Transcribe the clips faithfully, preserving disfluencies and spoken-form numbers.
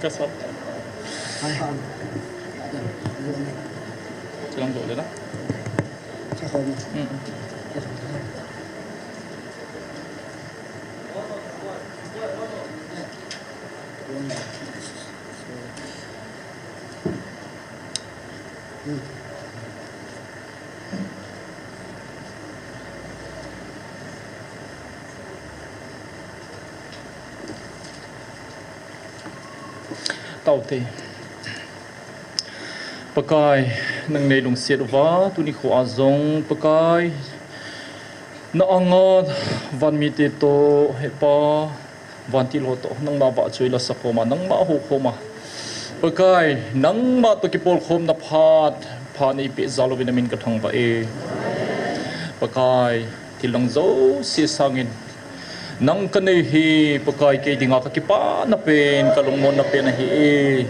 Hai. Chilang doh le na. Chilang. Hmm. Hmm. Taute. Pakai, nang nei lungset uva, tuni khoa jong, Pakai, na anga van mite toh, Hepa, vantil ho toh, nangma vahchoi la sakhoma, nangma houkhoma. Pakai, nangma toh kipolkhomna phat, phat nei peh jal uvin na min ka thangvah e. Pakai, thil dang jouse sangin nang ka nei hi, Pakai, kei dinga ka kipana pen, ka lungmonna pen ahi e.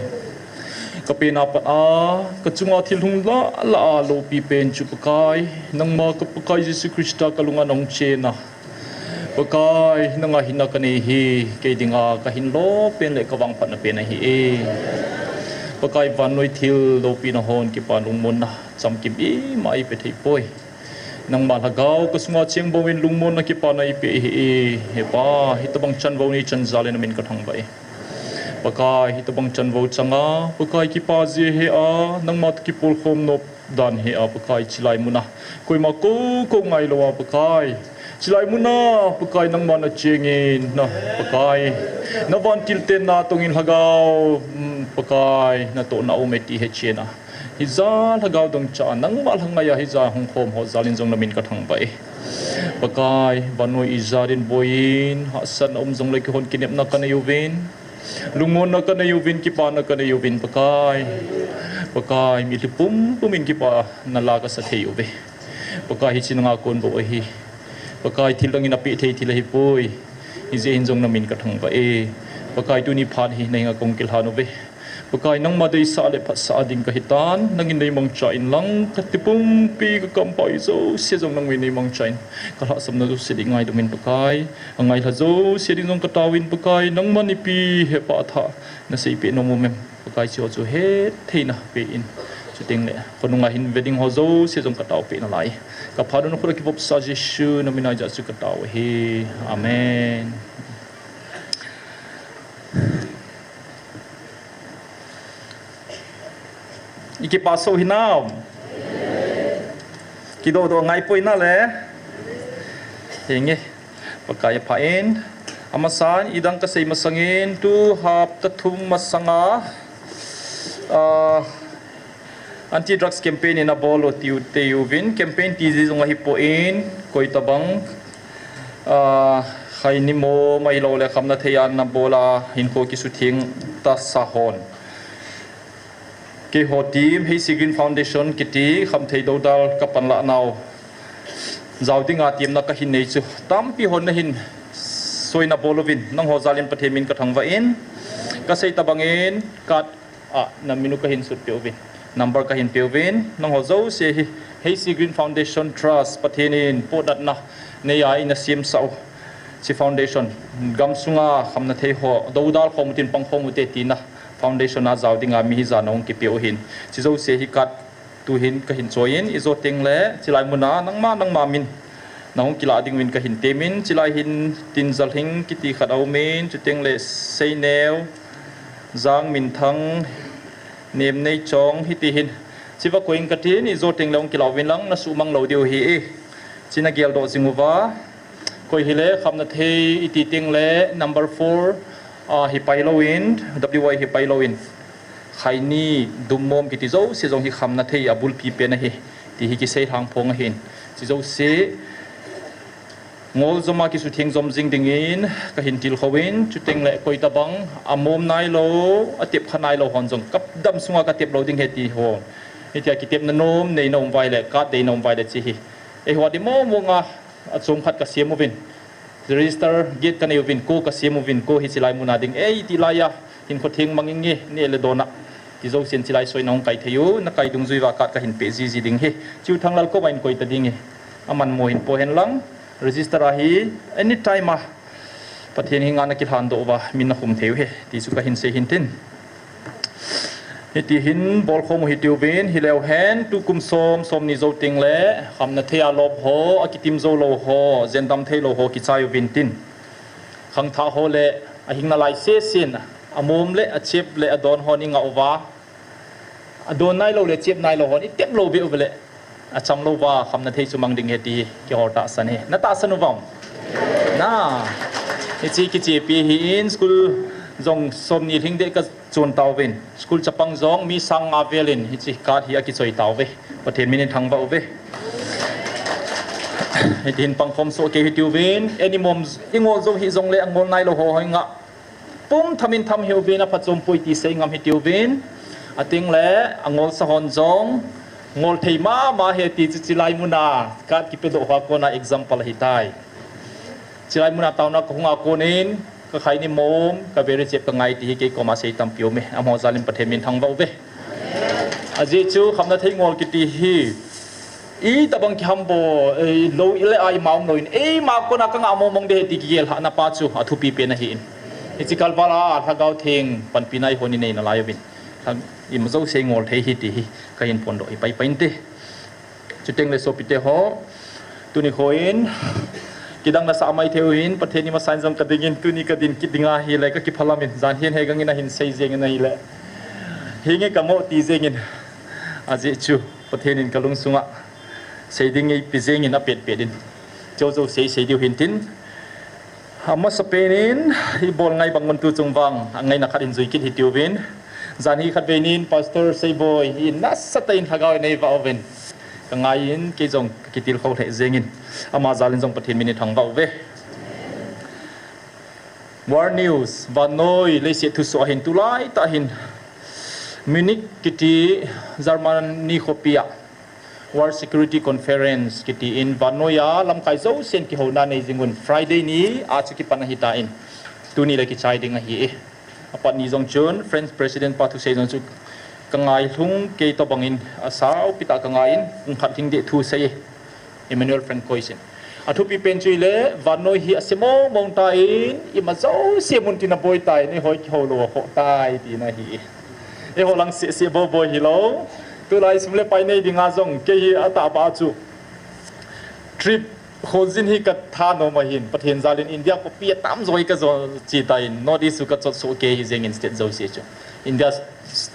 Ka pen a pat a, ka chunga thil hung lah lah a loupi pen chu Pakai, nangma ka Pakai Jesu Christa ka lunga nahung chen a. Pakai, nanga hinna ka nei hi, kei dinga ka hinlo pen le ka vangphatna pen ahi e. Pakai, vannoi thil loupina hon kipa lungmonna chamkim ima ei pe thei poi. Nangma lhagao ka sunga cheng bouvin lungmonna kipana ei pe hi e. Hepa, hitabang chanvou nei chan jal in na min ka thangvah e. Pakai, hitabang chanvou changa, Pakai, kipa jeh hea, nangma toh kipolkhom nop dan hea, Pakai, chilai muna koima kou kou ngailou a, Pakai, chilai muna, Pakai, nangma na chengin, na, Pakai, na vantil tenna tongin lhagao, mm, Pakai, natohna aume ti hechen a. Hijeh a lhagao dong cha nangma lhangai a hijeh a hung khom ho jal in jong na min ka thangvah e. Pakai, vannoi ijat in boiyin, hahsatna um jongle keihon kinepna ka nei uvin, lungmonna ka nei uvin, kipana ka nei uvin, Pakai. Pakai, mitlhi pumpum in kipana la ka sa thei uve. Pakai, hiche nanga kon bou ahi. Pakai, thil dang in apeh thei thil ahipoi. Hijeh hin jong na min ka thangvah e. Pakai, tuni phat hi na henga kong kilhan uve. Pakai, nangma deisah le phatsah a ding ka hitan, nangin nei mangcha in lang, ka tipumpi, ka kampau jouse jong nangin nei mangcha in, ka lhahsamna jouse ding ngaidam in Pakai, angailha jouse ding jong ka taovin Pakai, nangman ipi hepa thah na seipeh nom uvem. Pakai, hicheho chu hettheina pe in, chuteng le khonunga hin ve ding ho jouse jong ka taopeh nalai. Ka phat un khut a kivopsa Jesu na mina jeh chu ka tao ahi. Amen. I kipa soh hinam? Kidoh doh ngaipoi nale. Henge. Pakai apha in. Amasan, idang kasei masangin, tu hapta thum masanga, ah, anti drugs campaign in abol u tiu, tiu vin, campaign ti ji jong ahipoi, koi tabang, ah, khaini mom ahilou le khamna thei a ana bol a, hinkho kisutheng tasa hon. Keiho team, Heisi Green Foundation kiti, khamthei doudal kapan lah nau jao dinga temna kahin nei chu, tampi hon nahin soina bol uvin, nangho jal in Pathen min ka thangvah in, kasei tabang in, card a na min u kahin sut peh uvin, number kahin pe uvin, nangho jouse hi, Heisi Green Foundation Trust, Pathen in potdohna nei a eina semsah u, hiche foundation, gamsunga khamna thei ho, doudal khom utin pang khom ute tina, foundation a jao dinga mi hijat nahung kipe u ahin. Hiche jouse hi card tuhin kahin choi in, ijo teng le, chilai muna, nangma, nangma min nahung kilah ding uvin kahin temin, chilai hin Tinjalhing kiti khat aumin, chuteng le Seineo, Jangminthang, Nemneichong, hiti hin. Hiche va koi in katin, ijo teng le hung kilah uvin lang, nasuhmang lou diu ahi e. Hiche nagel doh jing uva. Koi hile, khamna thei iti teng le number four, ah, hi pai lou in, W Y hi pai lou in. Khaini, dummom kiti jouse jong hi khamna thei abulpi pen ahi. Ti hi kisei lhang phong ahin. Hiche jouse, ngol jom a kisutheng jom jing dingin, kahin tilkhou in, chuteng le koi tabang, amom nailou, atep kha nailou hon jong, kadam sunga katep lou ding ahi ti hon. Hitia kitepna nom, neina um uva ahile, card deina um uva ahile hiche hi. Eiho a ding mong mong a, achom khat kasem uvin. Register get kanei uvin, ko kasem uvin, ko hiche lai muna ding. Ei, ti lai a, hinkho theng mang inge, neh le don a. Ti jousen hiche lai soina hung kai thei u, nakai dungjui uva card kahin peh jiji ding ahi. Hiche u Thanglal koma in koi ta ding e. Aman mo hin po hen lang, register a hi, anytime a Pathen henga nakilhan doh uva, min nakhum thei u ahi. Ti chu kahin sei hin tin. Hiti hin bolkhom u hitiuvin, hileu hen, tukum som, somni jou tengle, khamna thei a lop ho, akitim jou lou ho, jendam thei lou ho, kichai uvin tin. Khangthah ho le, ahing nalai sesen, amom le, achep le, adon hon ingah uva. Adon nailou le, chep nailou hon, itep lou beh uva le. Acham lou va, khamna thei chu mang ding ahi ti, kihol tahsan e. Na tahsan uvam? Na. Hiche kichepi hi in, school jong somni lhing deh ka chon tauvin. School chapang jong mi sang nga vel in hiche card hi akichoi tauve. Pathen min in thangvah uve. Hiti hin pangkhom soh kei hitiuvin. Ani mom ingol jou hijongle angol nailou ho hoi nga. Pum tham in tham hiuvin aphachom poi ti sei ngam hitiuvin. Atengle angolsa hon jong ngol thei mama ahi ti chu chilai muna card kipedoh hoa kona example ahitai. Chilai muna taona kahunga konin, ka khaini mom, ka very chep ka ngai ti hi kei koma sei tampi aume. Amaho jalin Pathen min thangvah uve. Ajeh chu khamna thei ngol kiti hi, itobang kiham bou, eh, lou ile a ima umlou in, eima kona ka ngah mong mong ding ahi ti kigel lhahna pa chu athupi pen ahi in. Hiche kalval a Lhagao Theng panpina eihon inei nalai uvin. Ima jouse ngol thei ahi ti hi kahin phondoh hi paipai inte. Chuteng le sopite ho, tuni kho in, kidang nasah mai thei uvin, Pathen in masang jong kading in, tuni kadin kit ding ahile, kakiphalam in, jan hin hegang in ahin sei jeng in ahile. Hinge kamo ti jeng in, ajeh chu, Pathen in kalungsunga, sei ding eipe jeng in apet pet in. Jojo sei, sei diu hin tin, amasapen in, ibol ngai bang un tu chung vang, angaina khat in jui kit hitiuvin. Jan hi khatvei nin, Pastor Seiboi, hi nasatah in Lhagao in eivah uvin. Ka ngai in, kei jong kakitilkhou lheh jeng in. Ama jalin jong Pathen min in thangvah uve. World News, vannoi leiset thusoh ahin tulai tah hin. Munich kiti Germany khopi a. World Security Conference kiti in vannoi a lamkai jousen kihouna nei jing un Friday ni a chu kipan ahitan. Tuni le kichai ding ahi e. Apat ni jong chun French President pa thusei jong chu ka ngailhung kei tobang in asao pi tah ka ngai in, pung khat lhing deh thusei e. Emmanuel Francois in. Athupi pen chu ile, vannoi hi ase mong mong tan, ima jouse mun tin aboi tan, eiho kihou lou akhoh tai tina ahi. Eiho lang seh seh bou boi hilou. Tulai sum le pai nei dinga jong, kei hi atahbeh chu trip kholjin hi katha nom ahin, Pathen jalin India khopi atamjo hi kajo che tan, North East chu kachot soh kei hi jeng in state jouse chu. India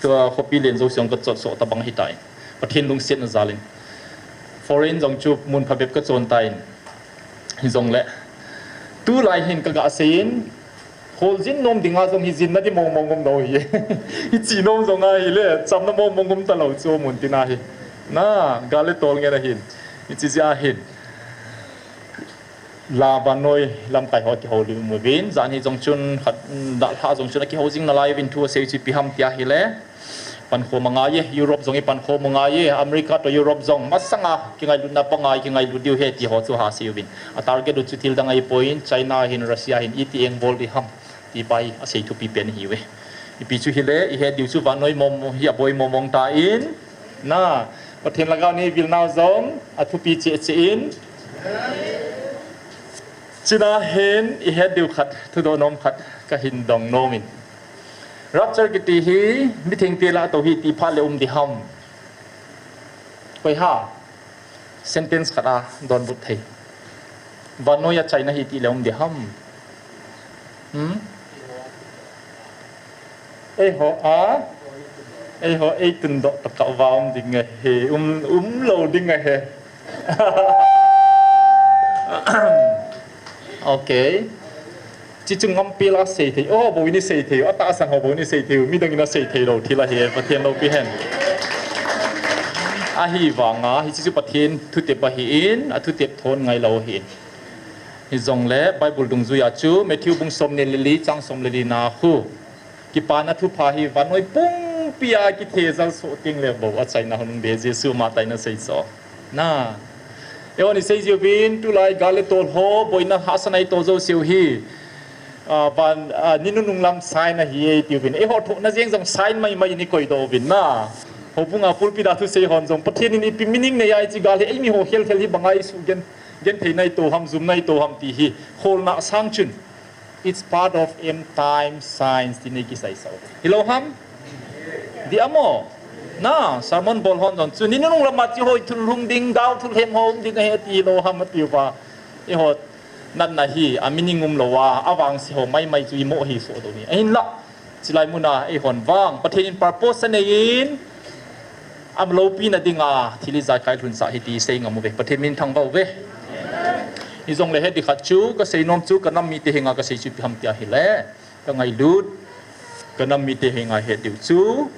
khopi len jouse jong kachot soh tobang ahitan. Pathen lungsetna jalin. Foreign jong chu mun phabep kachon tan. Hijongle, tulai hin kaga seiyin, kholjin nom dinga jong hi jinna di mong mong um lou hi. Hiche nom jong ahile, chamna mong mong um talou chu mun tina hi. Na, gal le tol ngen ahin. Hiche jeh ahin. La vannoi lamkai ho kihoulim uvin, jan hi jong chun khat, dalha jong chun akihou jing nalai uvin thu asei chu ipi ham ti ahile. Pankhom angai e, Europe jong ipankhom angai e, America toh Europe jong masanga kingailutna pangai kingailut diu ahi ti ho chu ha sei uvin. A target u chu thil dang ahipoi, China hin, Russia hin, iti engbol ding ham ti pa hi asei thupi pen ahiuve. Ipi chu hile, ihet diu chu vannoi mong mong hi aboi mong mong tan, na, Pathen lhagao in eivil nau jong athupi cheh cheh in. Chuna hin ihet diu khat, thudoh nom khat kahin dong nom in. Rapture kiti hi mithengte lah a tou ahi ti phat le um ding ham? Koi ham? Sentence khat a donbut thei. Vannoi a chaina ahi ti le um ding ham? Hmm? Eiho a, eiho eitundoh tokah uva um ding ahi, um, um lou ding ahi. Ok. Hiche chu ngampi la sei thei, o, bou in isei thei u, atahsan ho bou in isei thei u, midang in asei thei lou thil ahi, Pathen loupi hen. Ahivanga, hiche chu Pathen thutep ahin, athutep thon ngai lou ahin. Hijongle, Bible dungjuia chu, Matthew bung somni le li, chang som le li na khu. Kipana thupha hi vannoi pumpi a kithejal soh tengle bou achaina hung um ding, Jesu ama tah in asei chu. Na. Eihon isei jiuvin, tulai gal le tol ho, boina hahsatna itoh jouseu hi. Ah, van, ah, ni nunung lam sign ahi e tiuvin. Eiho thohna jeng jong sign mai mai in ikoidoh uvin na. Houbunga pulpit a thusei hon jong, Pathen in ipi meaning nei a hiche gal hi, eimi ho khel khel hi banga isuh gen, genthei na itoh ham, jumna itoh ham ti hi. Kholna sang chun. It's part of end time signs, tin eikisei sah u. Hilou ham? Di amo. Na, sermon bol hon jong chu, ni nunung lama chi hoi thul hung ding, dau thul hem ho um ding ahi ti lo ham ati uva. Eiho, natna hi, a meaning um lo a, avangse ho maimai chu imo hi so do hi. Ahinla, chilai muna, eihon vang, Pathen in purpose anei in, am loupina dinga, thil ijat kai lhunsah hi ti sei ngam uve, Pathen min thangvah uve. Hijongle het ding khat chu, kasei nom chu, kanam mite henga kasei chu ipi ham tia ahile. Ka ngailut, kanam mite henga het diu chu,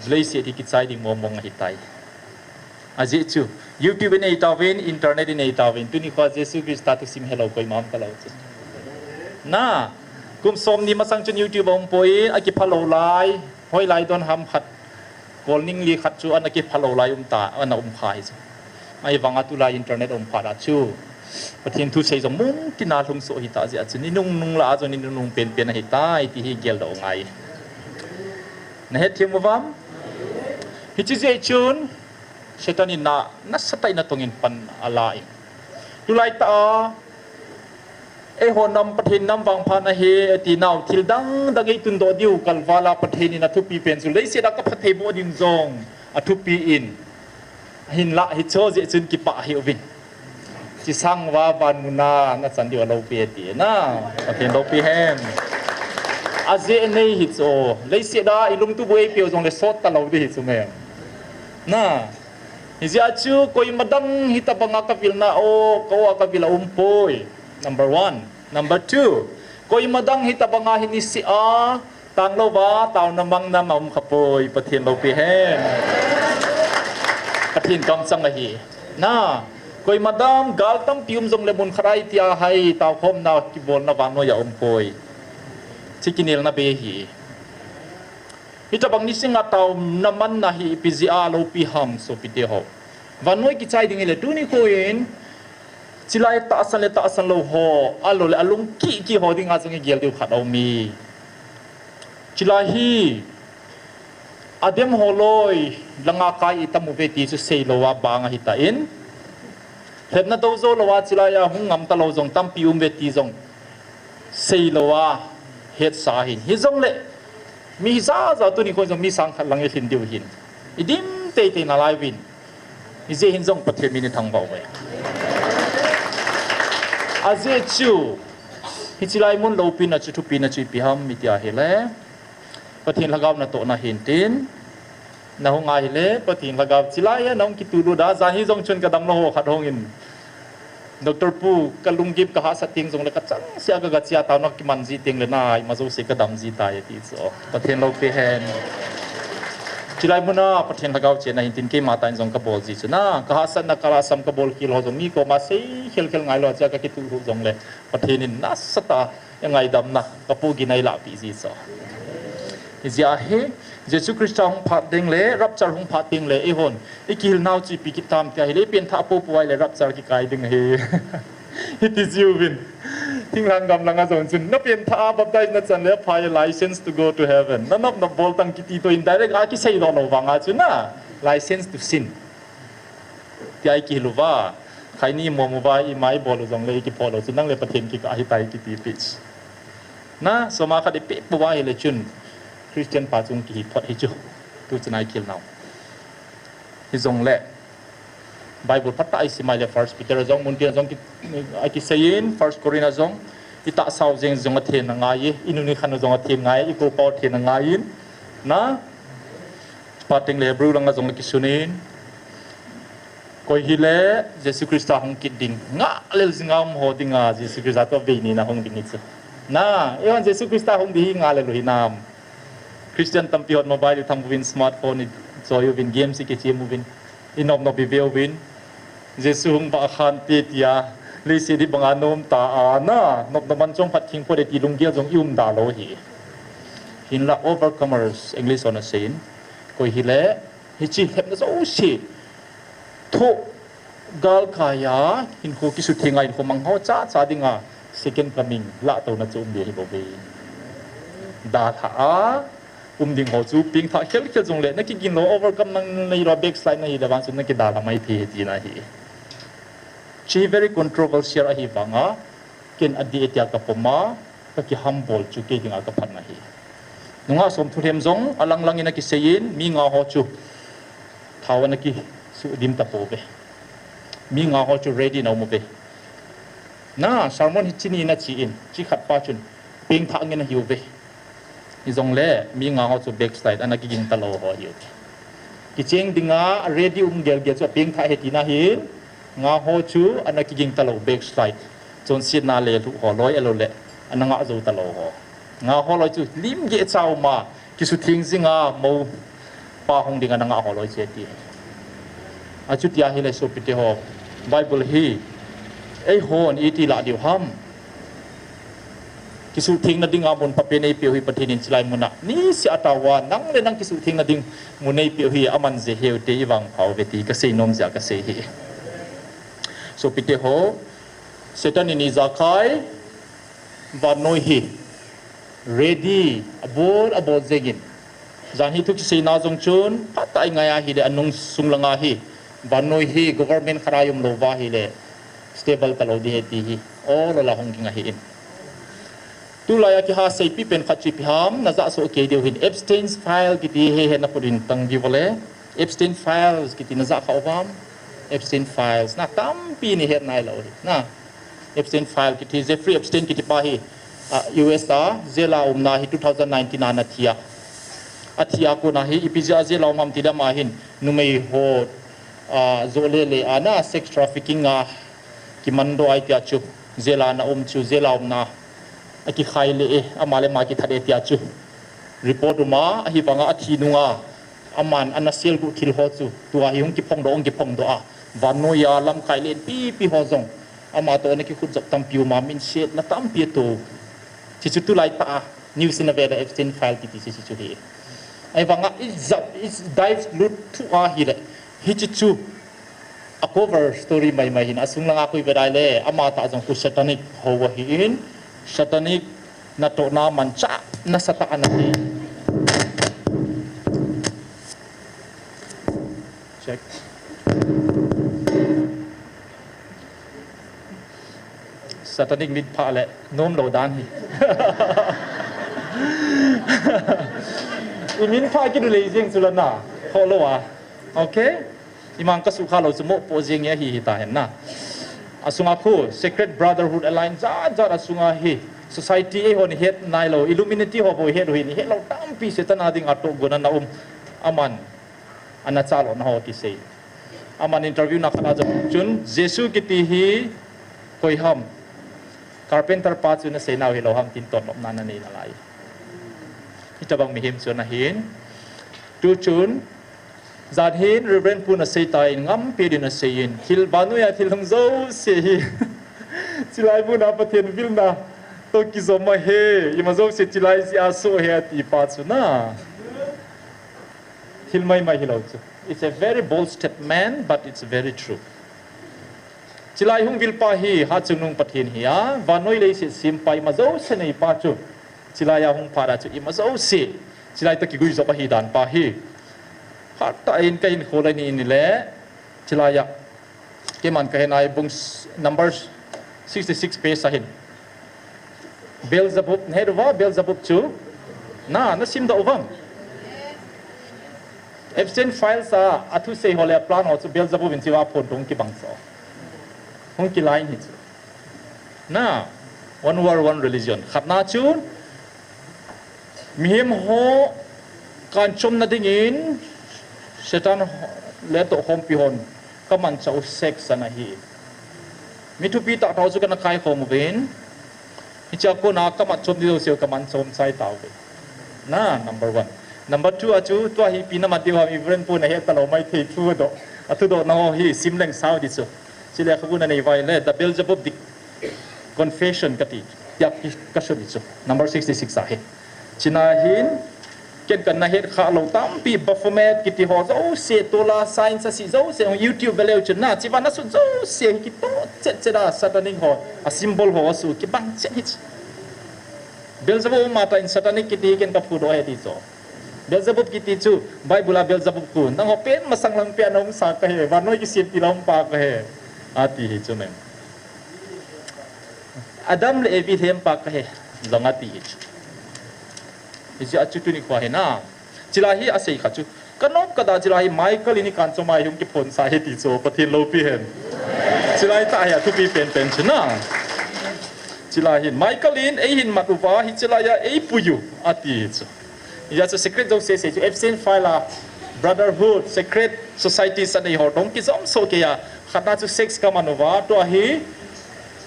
leiset hi kichai ding mong mong ahitai. Ajeh chu, YouTube in eitauvin, internet in eitauvin, tuni khoa Jesu Christa thusim helou koima um talou chu. Na, kum somni masang chun YouTube a um poi, akiphalou lai, hoilai don ham khat, Kolning li khat chu ana kiphalou lai um ta, ana um kha hi chu. Ahivanga tulai internet um phat a chu, Pathen thu sei jong mun tina lhung soh hita jeh a chu, ni nungnung lah a jong ni nungnung penpen ahitai ti hi geldoh ngai. Na hetthem uvam? Hiche jeh chun, Satan in na, nasatah in natongin pan ala in. Tulai tah a, eiho nam Pathen nam vangphat ahi, ati nau, thil dang dang eitundoh diu kalval a Pathen in athupi pen chu, leiset a kaphatthei boh ding jong athupi in. Hinlah hiche jeh chun kipah hih uvin. Chisang uva van muna nachan diu aloupi ati na, Pathen loupi hen. Ajeh nei hi chu, leiset a ilungtup u eipeu jongle sot talou ding hi chu me. Na, hijeh a chu koima dang hitobanga kavilna o, ka o a kavil aumpoi. Number one. Number two. Koima dang hitobanga hi niseh a, tanglouva, taona mang nam aum khapoi, Pathen loupi hen. Pathen kamchang ahi. Na, koima dang gal tampi um jongle mun khat a itia hai, taokhomna kibolna vannoiya aumpoi. Hiche kinelna bei ahi. Hitobang niseh a taona manna hi ipi jeh a loupi ham sopite ho. Vannoi kichai ding hile tuni khoin, chilai tahsan le tahsan lou ho, ahilou le alung kiki ho dinga jong igel diu khat aume. Chilai hi, adem ho loi, langa kai itam uve ti chu seilou a bang ahitan. Lhepna dou jou lou a chilai a hung ngam talou jong tampi um uve ti jong seilou a hetsa ahin. Hijongle, mi jaja tuni khoin jong mi sang khat lang ilhin diu ahin. Idim teitei nalai uvin. Hijeh hin jong Pathen min ithangvah uve. Ajeh chu, hiche lai mun loupina chu thupina chu ipi ham itia ahile, Pathen lhagao natohna hintin, nahung ahile, Pathen lhagao chilai a nahung kitulut a, jan hi jong chun kadamlou ho khat hungin, Doctor Pu, kalunggim kahahsat teng jongle kachangseh a kagache a taona kiman ji tengle na, ima jouse kadam ji tai ati chu. Pathen loupi hen. Chilai muna Pathen lhagao chenna hintin keima tah in jong kabol ji chu na, kahahsatna kalhasam kabolkhel ho jong mi koma sei khelkhel ngailou a chea kakituh lhuh jongle, Pathen in nasatah a eingaidamna kapoh gihna eilahpeh ji chu. Hijeh a hi, Jesu Christa hung phat tengle, rapture hung phat tengle, eihon ikihilnau chu ipi kit ham tia ahile, ipenthah popo ahile rapture kikai ding ahi. Hiti jiuvin. Thinglhang gam langa jong chun, napenthah a baptize nachan le aphai, license to go to heaven. Nanop nop bol tan kiti toh indirect a kiseidoh lou vanga chu na, license to sin tia ikihil uva, khaini mom uva, ima ibol u jongle ikiphoh lou chu, nang le Pathen kikah ahitai kiti peh. Na, soma khat ipeh pouva ahile chun, Christian pa chung kihi phot hi chu. Tuchana ikihilnau. Hijongle, Bible phatah a isim ahile First Peter a jong, muntin a jong ki, akiseiyin, First Corinth a jong, itahsau jeng jong athen angaiye, inun ikhan u jong athen angaiye, ikopau athen angaiyin, na, chuphat tengle Hebrew langa jong akisunin, koi hile Jesu Christa hung kit ding, ngahlel jinga umho dinga Jesu Christa toh vei nina hung ding hi chu. Na, eihon Jesu Christa hung ding hi ngahlel u hinam? Christian tampi hon mobile itham uvin, smartphone ichoi uvin, games ikichem uvin, inop nop ive uvin, Jesu hung vah khante tia, leiset hi banga nom ta a na, nop nop man chom phat thing phote ti lunggel jong ium da lou hi. Hinla overcomers, English hon aseiyin, koi hile, hiche lhepna jouse thoh galkai a, hinkho kisutheng a, hinkho mangho chacha dinga second coming lahtouna chu um ding ahibouve. Dalhah a um ding ho chu pengthah khelkhel jongle, nakiginlou, overcome nanei lou, backslide nahile vang chun nakidalha mai thei ahi tina ahi. Hiche very controversial ahivanga, ken adih e tia kapom a, kakihambol chu kei dinga kaphatna ahi. Nungah som thulhem jong alang lang in akisei in, mi nga ho chu thao ana kisudim tapouve. Mi nga ho chu ready in aum uve. Na, sermon hiche ni in ache in, chi khat pa chun pengthah ngen ahiuve. Hijongle mi nga ho chu backslide, ana kiging talou ho ahiuve. Kicheng dinga ready um gelgel chu apengthah ahi tina hin, nga ho chu ana kiging talou, backslide. Chonsetna le lhuh ho loi, ahilouleh ana ngah jou talou ho. Nga ho loi chu limgeh cha uma, kisutheng jinga mou pa hung ding ana ngah ho loi chu ati. Achuti ahile sopite ho, Bible hi eihon iti lah diu ham? Kisuhthengna dinga mun phapen eipeu hi Pathen in chulai muna niseh a taova, nang le nang kisuhthengna ding mun eipeu hi aman jeh heu ti ivangphauve ti kasei nom jeh a kasei ahi. Sopite ho, Satan in ijakai vannoi hi ready, abol, abol jengin. Jan hi thu kiseina jong chun phatah a ingai ahile, anung sung langa hi vannoi hi government khat a umlouva ahile stable talou ding ahi ti hi ol ol a hung ging ahin. Tulai a kiha seipi pen khat chu ipi ham, najah soh kei diu hin Epstein's file kiti hi hehetna put in tang diu vale. Epstein files kiti najah kha uvam? Epstein files na tampi in ihet nailou hi na. Epstein file kiti, Jeffrey Epstein kiti pa hi, ah, U S a jail a umna hi two thousand nineteen a ana thi a. Athi a kona hi ipi jeh a jail a um ham tile ama hin numei ho, ah, jo lele a na sex trafficking a kimandoh ahi tia chu, jail a ana um chu, jail a umna akikhai le e, ama le ama kithat e tia chu report uma, ahivanga athi nunga aman ana selguh thil ho chu tua hi hung kiphongdoh, hung kiphongdoh a, vannoiya lamkai len pipi ho jong ama toh ana kikhutjop tampi uma, minsetna tampi ato. Hichu tulai tah a news in avel a Epstein file kiti chu hichu hi. Ahivanga ijat, i dive lut thua ahile, hichu chu a cover story maimai hin, asung langa koi vedai le, amatah jong khu satanic ho ahin, satanic natohna manchah nasatah ana hi. Check. Satanic mitphah le nomlou dan hi. Iminphah kidulei jeng chu lana, khoh lou a. Okay? Imang kasukha lou chu mopoh jeng ahi hita hen na. Asunga khu, secret brotherhood alliance jat jat asunga hi. Society eihon ihet nailou, Illuminati ho bou ihet u hin, ihet lou tampi Satan a dinga tohgon ana um. Aman ana chalhahna ho kisei. Aman interview na khat a jong chun, Jesu kiti hi koi ham? Carpenter pa chu nasei nau hilou ham tin totnopna nanei nalai. Hitobang mihem chu ana hin. Tu chun, jan hin Reverend pu in asei tan, ngampi din asei in, thil vannoiya thil hung jouse hi chilai muna Pathen vilna toh kijom ahi, ima jouse chilai jeh a soh ahi ati pa chu na. Thil maimai hilou chu. It's a very bold statement, but it's very true. Chilai hung vil pa hi, Hatchungnung Pathen hi a, vannoi leiset sem pa ima jouse nei pa chu. Chilai a hung phat a chu ima jouse. Chilai toh kiguijop ahi dan pa hi. Phatah in kahin khol a ni in le. Chilai a. Keiman kahet nai bung s-, Numbers sixty-six page a hin. Beelzebub, nahet uva, Beelzebub chu? Na, nasimdoh uvem? Epstein files a, athusei ho le aplan ho chu Beelzebub in chiva phondoh kibang chu. Hung kilai in hichu. Na, one world, one religion. Khatna chu, mihem ho kanchomna dingin, Satan ho, le toh khompi hon, kamanchah u sex ana hi. Mi thupi tahtah chu kana kaikhom uvin, hichea kona kamatchom ding jouse kamanchom chai tauve. Na, number one. Number two a chu, tua hi ipi namat diu ham, Reverend pu in ahet talou maithei thu adoh. Athudohna ho hi, simleng sao ding chu. Chule khabu nanei uva ahile, The Beelzebub Confession kati, tia ki, kasut ding chu. Number sixty-six a hi. Chuna hin, ken kana het khah lou tampi, Baphomet kiti ho jouse, tola sign sasi jouse, YouTube veleu chun na, chiva nasut jouse hi kitoh chet chet a, satanic ho, a symbol ho asu, kibang chet hi. Beelzebub amatah in satanic kiti ken kaphudoh ahi ti chu. Beelzebub kiti chu, Bible a Beelzebub khu, nangho pen masang lang pia naumsa kahi, vannoi kisem til a um pa kahi, ati hi chu men. Adam le Evi lhem pa kahi, jong ati hi chu. Hijeh a chu tuni khoa hi na. Chilai hi asei kha chu. Kanom kada chilai hi Michael in hi kanchom a hi hung kiphonsa hi ti chu Pathen loupi hen. Chilai tah hi athupi penpen chu na. Chilai hin Michael in eihin mat uva hiche laiya eipui u ati chu. Hijeh a chu secret jouse sei chu absent file a brotherhood, secret society sa nei ho dong kijom soh kei a. Khatna chu sex kaman uva, tua hi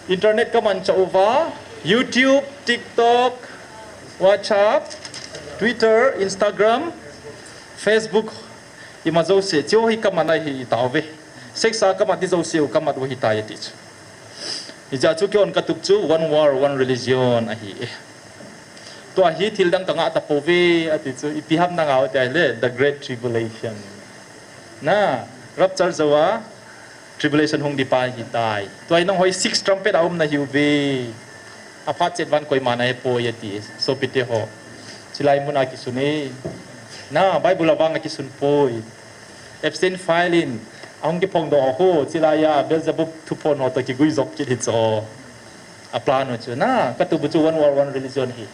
internet kaman chah uva, YouTube, TikTok, WhatsApp, Twitter, Instagram, Facebook, ima jouse, hiche hi kaman ahi tauve. Sex a kamat di jouse u kamat u ahitai ati chu. Hijeh a chu kihon katup chu one world, one religion ahi e. Tua hi thil dang kangah tapouve ati chu, ipi ham nangah u tia hile, the great tribulation. Na, rapture jou a, tribulation hung di pa ahitai. Tua hi nangho hi six trumpet a um nahiuve. Aphat chet van koima nahepoi ati, sopite ho. Chilai mun a kisun e. Na, Bible a vang a kisun poi. Absent file in ahung kiphongdoh ho, chilai a Beelzebub thuphon ho toh kiguijop kit hi chu. A plan u chu na, katup u chu one world, one religion hi.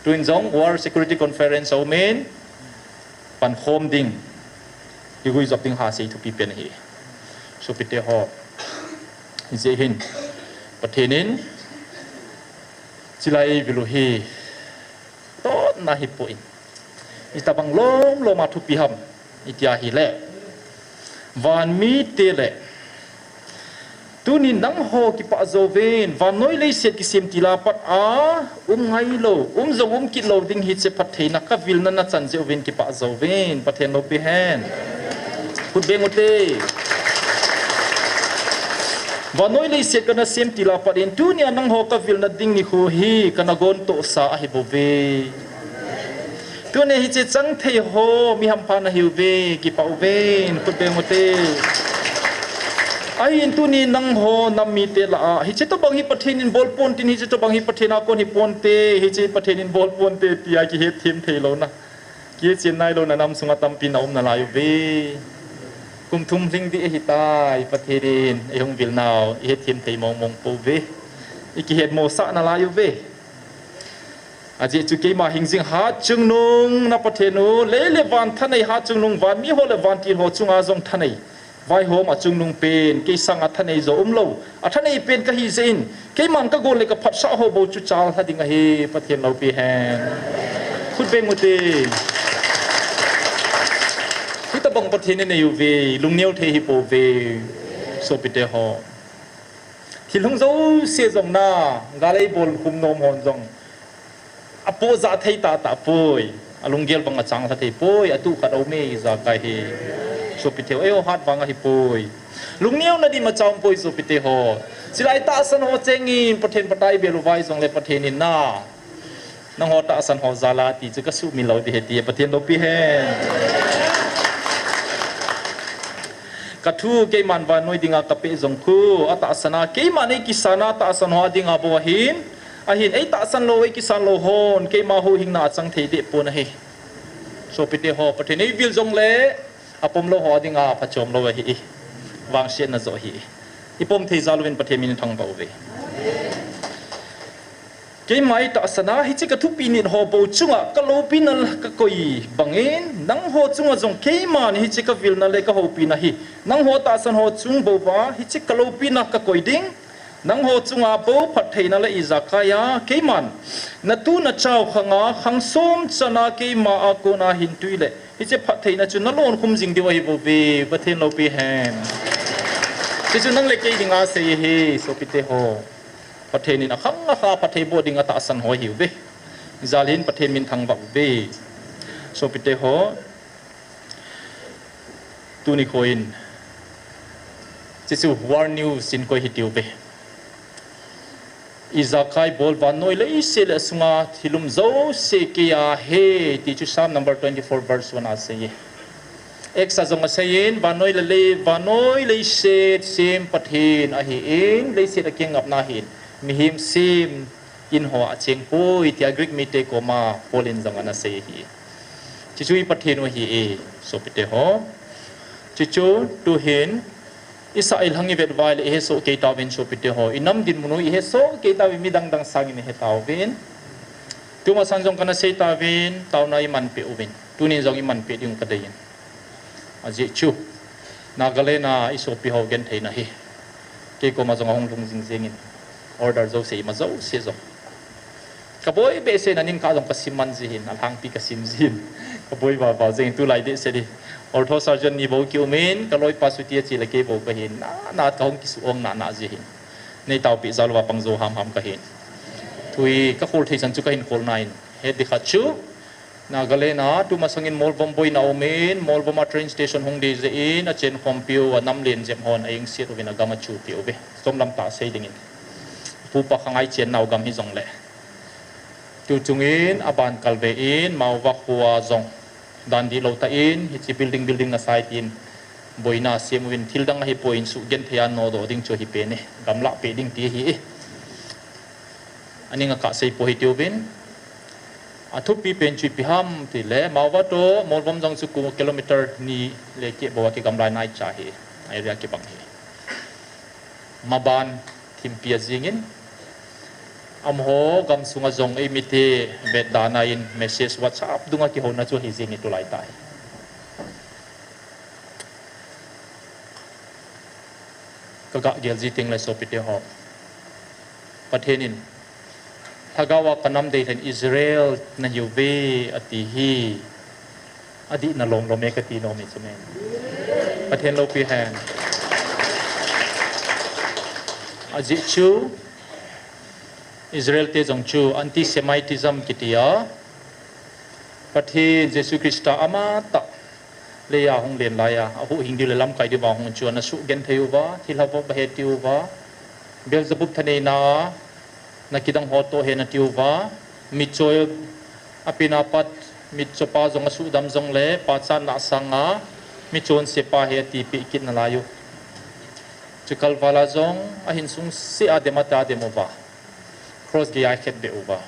Tuin jong World Security Conference aumin, pankhom ding, kiguijop ding ha sei thupi pen ahi. Sopite ho, hijeh hin Pathen in chilai eivilu hi totna hipoi. Itobang lomlom a thupi ham itia hile, vanmite le tuni nangho kipah jouvin, vannoi leiset kisem tila pat a um ngailou, um jong um kit lou ding hiche phattheina kavilna nachan jeh uvin kipah jouvin, Pathen loupi hen. Khut beng ute. Vannoi leiset kana sem tila pat in, tunia nangho kavilna ding nikho hi kana gontohsa ahibouve. Tunia hiche chang thei ho mi hampha nahiuve, kipah uvin, khut beng ute. Ahin tuni nangho nam mite lah a, hiche tobang hi Pathen in bol ponte, hiche tobang hi Pathen a kon hi ponte, hiche Pathen in bol ponte tia kihetthem theilouna, kichen nailouna nam sunga tampi naum nalai uve. Kum thum lhing ding ahitai, Pathen in eihung vil nau ihetthem thei mongmong pouve. Ikihetmosah nalai uve. Ajeh chu keima hingjing hatchungnung na Pathen u, lei le van thanei hatchungnung, van miho le vantil ho chunga jong thanei, vaihom a chungnung pen, kei sanga thanei jo umlou, athanei pen kahi jeh in, keiman kagol le kaphatsah ho bou chu challha ding ahi, Pathen loupi hen. Khut beng ute. Hitobang Pathen inei uve, lungneo thei hipouve, sopite ho. Thil hung jouse jong na, gal eibol khum nom hon jong apoh jah thei tahtah poi. Alunggel bang achang lha thei poi, atuh khat aume ijakai hi. Sopite ho, eiho hat vang ahipoi. Lungneo na ding imacha umpoi sopite ho. Chilai tahsan ho chengin Pathen phat a ibel uva jongle Pathen in na, nangho tahsan ho jal a ti chu kasumil lou ding ahi ti, Pathen loupi hen. Kathu keiman vannoi dinga kapeh jong khu, atahsan a keiman eikisan a tahsan ho dinga bou ahin, ahin eitahsan lou, eikisan lou hon keima huhhingna achang thei deh pon ahi. Sopite ho, Pathen in eivil jongle apom lou ho dinga phachom lou ahi. Vangsetna joh ahi. Ipom thei jal uvin Pathen min thangvah uve. Keima eitahsan a hiche kathupi nit ho bou chunga kaloupina kakoi bangin, nangho chunga jong keiman hiche kavilna le kahoupina hi nangho tahsan ho chung bou uva hiche kaloupina kakoi ding. Nangho chunga bou phattheina le ijakai a keiman natu nachao khanga khangsom chana keima a kona hintwi le hiche phattheina chu nalonkhum jing diu ahibouve, Pathen loupi hen. Hichu nang le kei dinga sei ahi, sopite ho. Pathen in akhang akha phatthei boh dinga tahsan ho ahiuve. Jal in Pathen min thangvah uve, sopite ho. Tuni khoin, hichu War News in koi hitiuve. Ijakai bol vannoi leiset le asunga thil um jouse keiya ahi ti chu Psalm number twenty-four verse one a asei e. Acts a jong aseiyin, vannoi le lei, vannoi leiset sem Pathen ahin, leiset akingapna ahin, mihem sem in hoa achengpoi tia Greek mite koma Paul in jong anasei ahi. Hichu i Pathen u ahi e, sopite ho. Hichu tuhin isah ilhang ivet uva le ihesoh kei tauvin sopite ho. Inam dinmun u ihesoh kei tauvin, midang dang sangin ihetauvin. Tumasang jong kana sei tauvin, taona iman peh uvin. Tunin jong iman peh ding kadei in. Ajeh chu Nagaland a isopi ho gentheina hi kei koma jong ahung lhung jing jing in, order jouse ima jouse jong. Kaboi behseh in, aning kah jong kasim man jin, alhangpi kasim jin. Kaboi vava jing in, tulai dehset hi ortho surgeon ni bou kium in, kaloipa chuti ache le kei bou kahin, na, na kahung kisu ong na, na jin. Nei taopi jal uva pang jou ham ham kahin. Thui kakhol thei chan chu kahin khol na in. Hiti khat chu Nagaland a tumasang in Molvom boina um in, Molvom a train station hung dei jeh in, achen khompiu, anam len jep hon a-engset uvin, agam achupi uve. Chomlam tah sei ding in. Pupa Khangai chennau gam hijongle. Tu chungin aban kalve in, Maova khoa jong dan dihlou tah in, hiche building, building nasai tin boina sem uvin, thil dang ahipoi, insugenthei a nodoh ding chu ahi pen e. Gamlah peh ding ti ahi e. Aning akah sei po hitiuvin. Athupi pen chu ipi ham tile, Maova toh Molvom jong chu kilometer ni le keh bou a kigamlai naicha ahi. Area kibang ahi. Maban thimpi ajing in, amaho gamsunga jong eimite vetdana in message WhatsApp dunga kihouna chu ahi jing e tulai tah hi. Kagah gel ji tengle sopite ho, Pathen in, Lhagao a kanam deilhen Israel nahiuve ati hi, adihna lomlom e kati nom e chu me. Pathen loupi hen. Ajeh chu Israel te jong chu anti-Semitism kiti a, Pathen Jesu Christa amatah leiya hung len laiya, ahuhhing diu le lamkai diuva hung chu ana sugenthei uva, thilha vop ahe tiu va, Beelzebub thaneina a, nakidang ho toh ahe nati uva, mitcho apen apat, mitchopa jong asuhdam jongle, pachatna sanga, mitchonsepa ahi atipeh kit nalai u. Chu kalval a jong, ahin sungseh a dem ata dem uva. Cross geiya akhetbeh uva.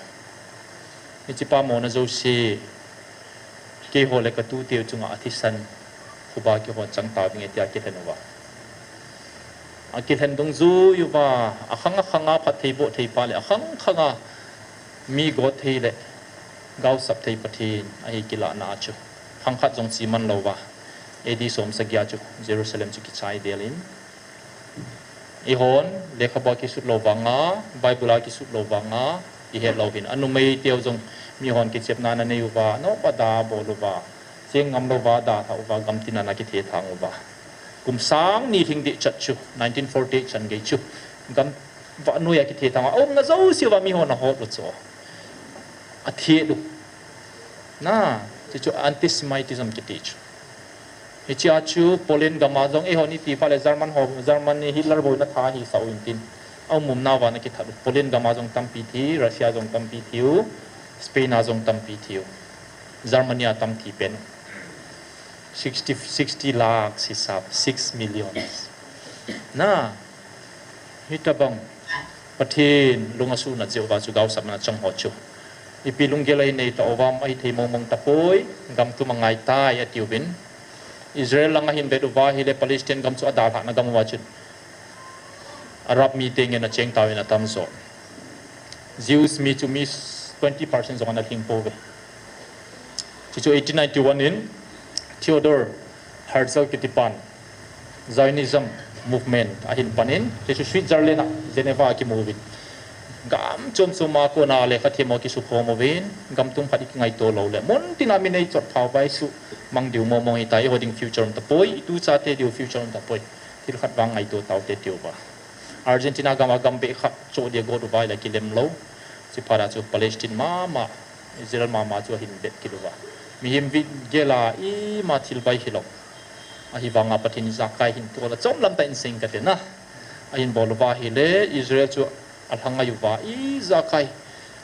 Hichepa mona jouse, keiho le katuteu chunga athisan phuba kihon chang tauvinge tia akilhen uva. Akilhen dungjui uva, akhang akhanga phatthei bohthei pa le akhang khanga mi gotthei le gaosap thei Pathen ahi kilahna a chu, khang khat jong cheman louva, A D som sagi a chu Jerusalem chu kichai del in, eihon lekhabua kisut lou vanga, Bible a kisut lou vanga, ihet lou hin. Anumeiteu jong mihon kichepna ananei uva, anopa da bol uva, cheng ngam louva dalhah uva, gamtin a ana kithethang uva. Kum sang ni lhing deh chat chu, nineteen forty-eight chan gei chu, gam vahnoiya kithethang uva, aumna jouse uva mihon ahot u chu, athet u. Na, chuchu anti-Semitism kiti chu. Hichea chu Poland gama jong eihon iti phat le German ho, Germany Hitler boina tha hisah u intin, aum umnauva ana kithat u. Poland gama jong tampi thi, Russia jong tampi thiu, Spain a jong tampi thiu, Germany a tam thi pen u. Sixty, sixty lakhs hisap, six millions. Na, hitobang Pathen lung asuhnat jeh uva chu gaosapna chang ho chu, ipi lunggel ahin nei tauvam, ahithei mongmong tapoi, gam tum angaitai atiuvin. Israel lang ahin vet uva ahile Palestine gam chu adalhahna gam uva chun Arab mite ngen acheng tauvin atamjo. Jews mi chu mi twenty percent jong ana lhing pouve. Chuchu eighteen ninety-one in Theodor Herzl kitipan Zionism movement ahin panin, chuchu Switzerland a Geneva a kimu uvin, gam chom chom a kona lekhathemho kisukhom uvin, gam tum khat ikingaito loule, muntina mi neichot phauva isuhmang diu mongmong hitai, eiho ding future um tapoi, ituchate diu future um tapoi, thil khat vang ngaito taute tiuva. Argentina gam a gam beh khat choh dia got uva ahile kilem lou. Chuphat a chu Palestine mama, Israel mama chu ahin vet kit uva. Mihem vigel a ima thil vai hilou. Ahivanga Pathen ijakai hin tol a chomlam tah in seng kate na. Ahin bol uva ahile Israel chu alhangai uva, ijakai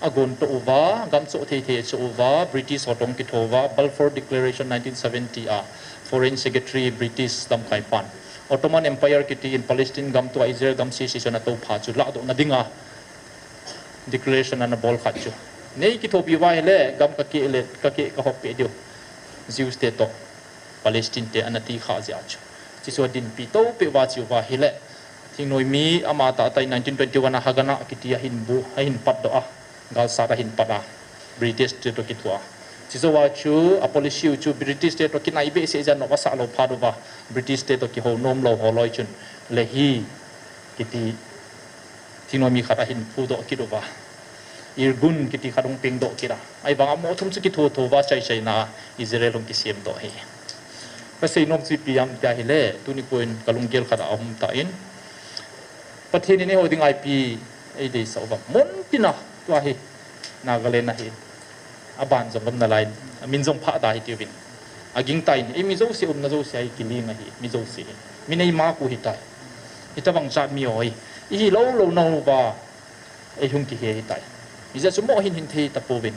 agontoh uva, gam choh thei thei achoh uva, British ho toh kitho uva, Balfour Declaration nineteen seventy a Foreign Secretary British lamkaipan, Ottoman Empire kiti in Palestine gam tua Israel gam secession atoupha chu lahdohna dinga declaration ana bol khat chu, nei kithopi uva ahile gam kakeh le, kakeh kahoppeh diu Jews te toh Palestine te ana tikhah jeh a chu. Chuchu adinpi toupeh uva chu uva ahile, thingnoi mi amatah tah in nineteen twenty-one a Haganah kiti ahin bu, ahin patdoh a, galsat ahin pat a. British te toh kithoa. Chujouva chu a policy u chu British te toh kinai behseh jeh a nop asah lou phat uva, British te toh kihou nom lou ho loi chun Lehi kiti thingnoimi khat ahin phudoh kit uva, Irgun kiti khat hung pengdoh kit a, ahivang a amaho thum chu kitho tho uva chai chai na Israel hung kisem doh hi. Kasei nom chu ipi ham tia ahile, tuni koin kalunggel khat a aum tan, Pathen in eiho dinga ipi eideisah uvam. Mun tina tua hi Nagaland ahi. Aban jong um nalai, amin jong Phada hitiuvin. Aging tan, eimi jouse umna jouse ahi, kiling ahi, mi jouse hi. Mi neima khu hitai. Hitobang jat mi ahi. Ihi lou lou nauva eihung kihe hitai. Hijeh chun amaho hin hin thei tapouvin.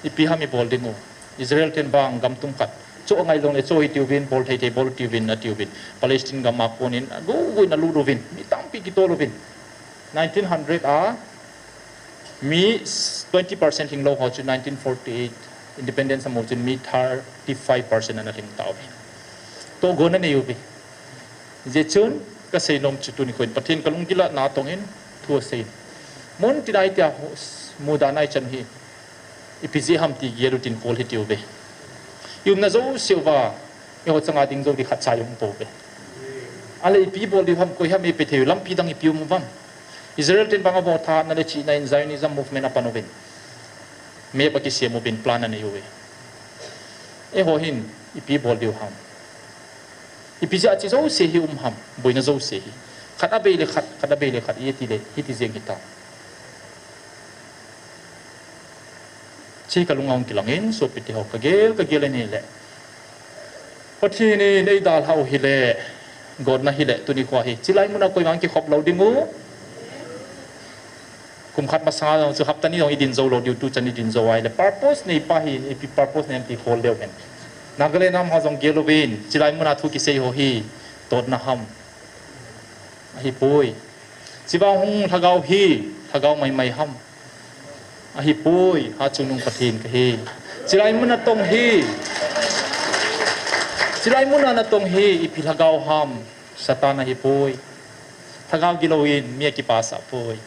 Ipi ham ibol ding u. Israel ten vang gam tum khat. Cho ngai jongle cho hitiuvin, bol thei thei bol tiuvin, atiuvin. Palestine gam a konin, agu gu in alut uvin. Mi tampi kitol uvin. Nineteen hundred a, mi twenty percent lhinglou ho chu nineteen forty-eight independence amu chun mi thirty-five percent ana lhing tauve. Tohgon anei uve. Hijeh chun kasei nom chu tuni koin Pathen kalunggil a natong in thu asei in. Mun tina itia muda nai chan hi. Ipi jeh ham ti gel utin kol hitiuve. I umna jouse uva, eiho changa ding jou di khatcha i um pouve. Ahile ipi bol diu ham, koi ham eipe thei u, lampi dang ipi um uvam. Israel ten vang a vo tha na le chihna in Zionism movement apan uvin. Map akisem uvin, plan anei uve. Eiho hin ipi bol diu ham. Ipi jeh a hiche jouse hi um ham, boina jouse hi. Khat avei le khat, khat avei le khat, iti le, hiti jeng hitam. Hiche kalung a hung kilangin, sopite ho, kagel, kagel ahile. Pathen in eidalhah u hile, gotna hile, tuni khoa hi. Chilai muna koima kikhop lou ding u. Kum khat masanga jong chu hapta ni jong idin jou lou diu, tuchan idin jou ahile. Purpose neipa hi, ipi purpose nei ham ti khol leu hen. Nagaland a um ho jong gel uvin, chilai muna thu kisei ho hi, totna ham. Ahipoi. Chivang hung lhagao hi, lhagao maimai ham. Ahipoi, Hatchungnung Pathen kahi. Chilai muna tong hi. Chilai muna natong hi, ipi lhagao ham. Satan ahipoi. Lhagao gilouvin mi akipasah poi.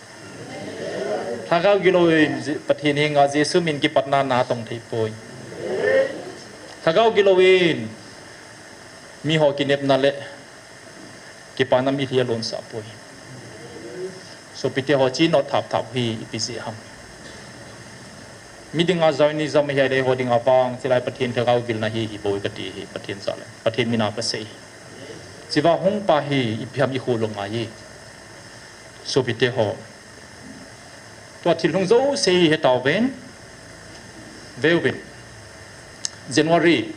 Lhagao gilouvin Je-, Pathen henga Jesu min kipatna natong thei poi. Lhagao gilouvin miho kinepna le kipana mitlhi alonsah poi. Sopite ho, hiche not thap thap hi ipi jeh ham. Mi dinga Zionism ahi ahile eiho dinga vang, chilai Pathen lhagao gilna hi, hi bou kati hi, Pathen jal le. Pathen mina kasei. Chivang hung pa hi, ipi ham ikholou ngai hi. Sopite ho. Tua thil hung jouse hi hetauvin. Veuvin. January.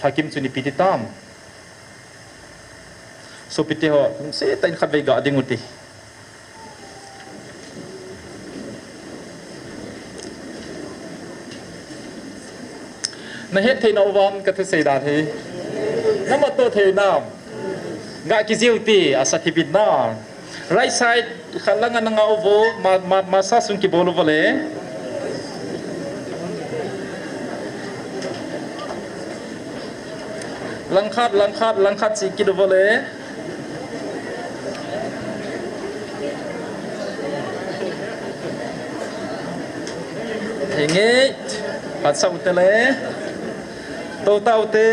Lhakim chun ipi ti tam. Sopite ho, lungset tah in khatvei ga ding u hite. Nahet thei nauvam kathusei dan hi. Namat to thei nam. Ga kijih u hite, asa thipin na. Right side, khat langa nanga uvo, ma, ma, masa sung kibol uvo le. Langkhat, langkhat, langkhat chi kit uvo le. Henge, phat sau te le. To tau te.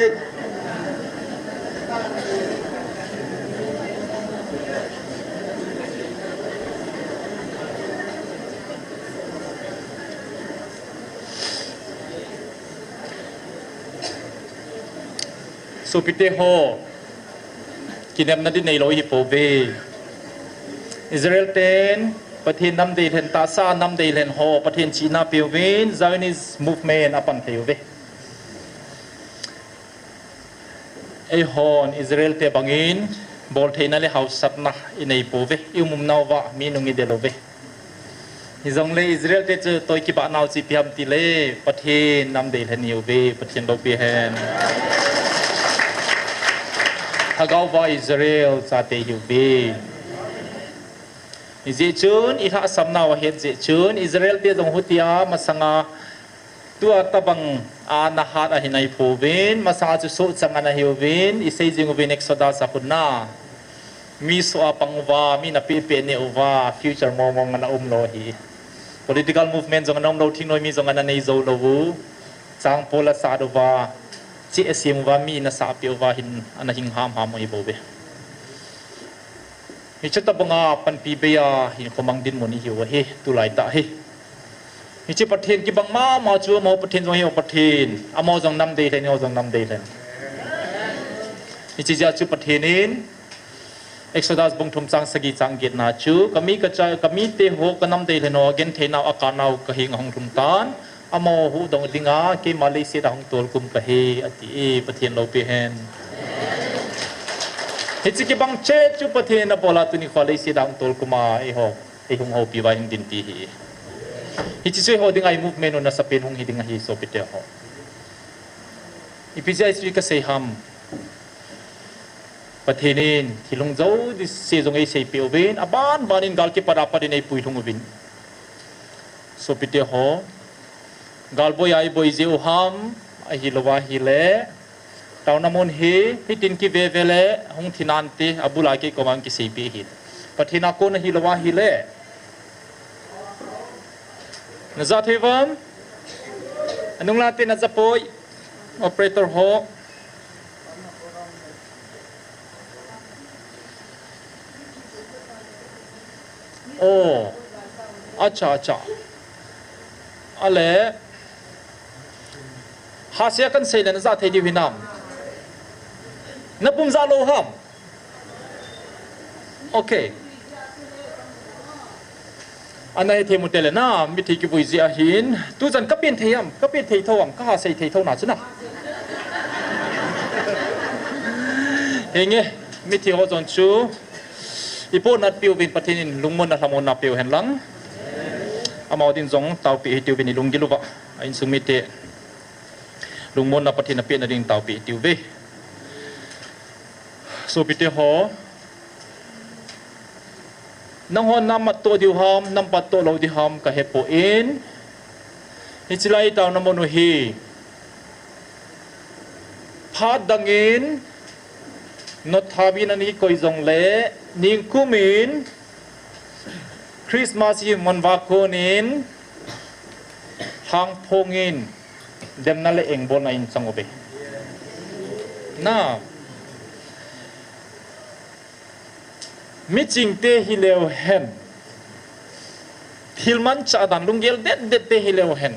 Sopite ho, kinepna ding neilou hi pouve. Israel ten Pathen nam deilhen, tahsa nam deilhen ho Pathen chihna peuvin, Zionist movement apan thei uve. Eihon Israel te bangin boltheina le hausatna inei pouve, i umum nauva mi nung idel uve. Hijongle Israel te chu toh kibah nau chu ipi ham tile, Pathen nam deilhen ihiuve, Pathen loupi hen. Lhagao va Israel chate ihiuve. Hijeh chun, ilhahsam nau ahet jeh chun, Israel te jong hutia masanga tua tabang a nahat ahin ahi pouvin, masanga chu sohchang ana hiuvin, isei jing uvin Exodus a khun na. Mi soh a pang uva, mi na pehpeh neh uva, future mong mong ana umlou ahi. Political movement jong ana um lou, thingnoi mi jong ana nei jou lou u. Changpol asat uva, chih asem uva, mi in asah peh uva hin ana hing hamham u hi bou ve. Hiche tobang a panpi bei a hinkho mang dinmun ihiu ahi, tulai tah hi. Hiche Pathen kibang mama chu, amaho Pathen jong hi Pathen, amaho jong nam deilhen, eiho jong nam deilhen. Hiche jeh a chu Pathen in Exodus bung thum chang sagi chang get na chu, kami kacha, kamite ho kanam deilhen ho, genthei nau a kanau kahenga hung lhung tan, amaho huhdoh dinga keima leiset a hung tolkhum kahi, ati e, Pathen loupi hen. Hiche kibang cheh chu Pathen in abol a tuni khoa leiset a hung tolkhum a, eiho, eihung houpi uva hung dinpi hi. Hiche chu eiho dinga i movement u nasapen hung hi ding ahi sopite ho. Ipi jeh a hiche kasei ham. Pathen in thil hung jouse jong eiseipeh uvin, abanban in gal kipat a pat in eipuilhung uvin. Sopite ho, gal boi a iboi jeh u ham, ahilou ahile, taona mun hi, hitin kiveve le, hung thi nante, abul a kei koma hung kiseipeh ahi. Pathen a kon ahilou ahile. Naja thei uvam? Anung late naja poi. Operator ho. Oh. Acha, acha. Ale. Hasia kahin sei le naja thei diu hinam? Napum ja lou ham? Okay. Ana hethei mu tele na, mithi kivui jeh ahin. Tujan kapen thei ham, kapen thei thou ham, kaha sei thei thou na chu na. Henge, mithi ho jong chu. Ipohnat peh uvin Pathen in lungmonna lhamonna peh u hen lang. Amaho din jong taopeh hiti uvin ilunggil uva. A insung mite. Lungmonna Pathen in apeh na ding taopeh hiti uve. Sopite ho. Nangho namat toh diu ham, namat toh lou diu ham, kahepoi. Hiche lai taona mun u hi. Phat dang in, notthap in ana kikoi jongle, ningkum in, Christmas hi manva kon in, lhangphong in, demna le engbolna in chang uve. Na. Miching te hileu hen. Thil manchah dan lunggel detdet te hileu hen.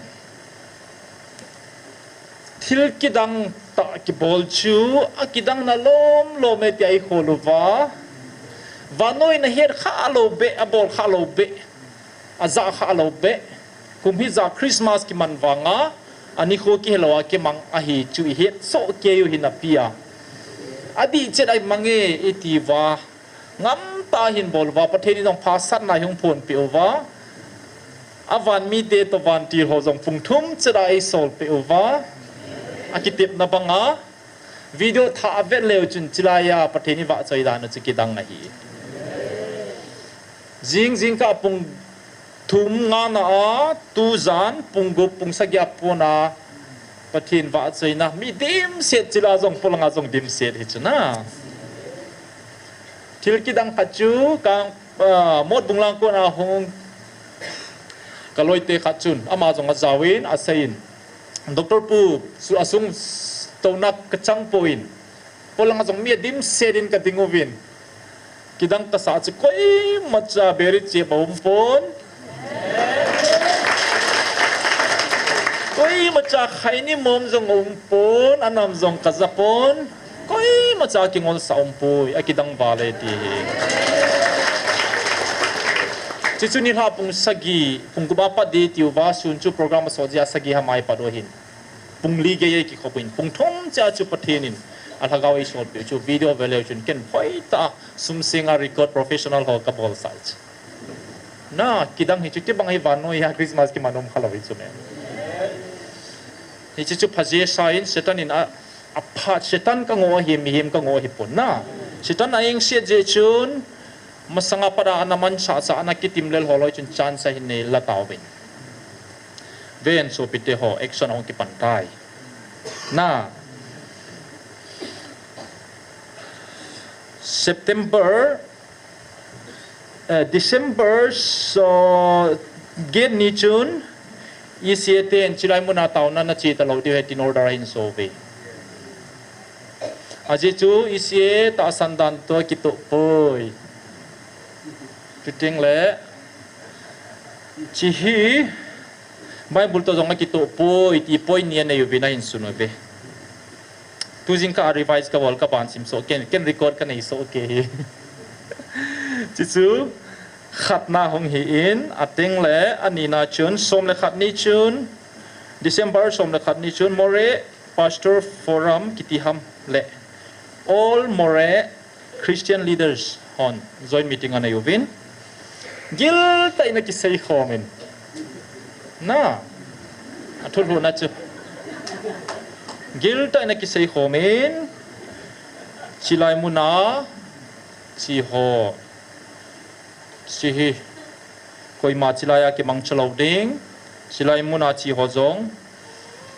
Thil kidang tah kibol chu, akidang na lom lom e tia ikhol uva. Vannoi in ahet kha lou beh, abol kha lou beh, aja kha lou beh. Kum hijat Christmas kiman vanga, anikho kihelou a kimang ahi chu ihet soh kei u hin api a. Adih chet a imang e iti uva. Ngamtah a hin bol uva, Pathen in jong phasatna hi hung phonpeh uva. Avan mite toh vantil ho jong pung thum chet a eisol peh uva. Akitepna banga video thah avet leu chun chilai a Pathen ivahchoi dan u chu kidang ahi. Jing jingkah pung thum nga na a, tujan pung gup pung sagi a pon a Pathen vahchoina mi dimset chila jong polanga jong dimset hi chu na. Thil kidang khat chu ka, ah, Motbung lang kon a hung ka loite khat chun ama jong ajaovin aseiyin, Doctor Pu, chu asung touna kachang poi. Polanga jong mi adimset in kading uvin. Kidang kasah chu koimacha beri chep aum pon. Koimacha khaini mom jong aum pon, anam jong kaja pon. Koimacha kingolsah aum poi, akidang vale ti hi. Chuchu nilhah pung sagi, pung gup a pat ding tiu va, sun chu program asot jeh a sagi ham a ipat u ahin. Pung li gei a ikikhop in, pung thum cheh a chu Pathen in alhagao eisolpeh u chu video veleu chun ken hoitah a sum senga record professional ho kabolsah chu. Na, kidang hi chu tibang hi vannoi a Christmas kiman um khalou hi chu me. Hichu chu phaje sa in Satan in a, aphat Satan kangoh ahi, mihem kangoh ahipon na. Satan a engset jeh chun masanga pat a ana manchah chah ana kitimlel ho loi chun chance ahin nei la tauvin. Ven sopite ho, action ahung kipan tai. Na. September, eh, December, so, Gate ni chun, E C A ten chilai muna taona nache talou diu ahi tin order ahin so uve. Ajeh chu E C A tahsan dan toh kitoh poi. Chuteng le, hiche hi Bible toh jong akitoh poi ti point ni anei uvin ahin sun uve. Tu jingkah a revise kabol kaban sim soh kei, ken record kanei soh kei hi. Hiche chu khatna hung hi in, ateng le anina chun, som le khat ni chun, December som le khat ni chun, Moreh Pastor Forum kiti ham le All Moreh Christian Leaders hon joint meeting anei uvin. Giltah in akisei khom in. Na, athulhuhna chu. Giltah in akisei khom in. Chilai muna che ho. Hiche hi. Koima chilai a kimangcha lou ding. Chilai muna che ho jong.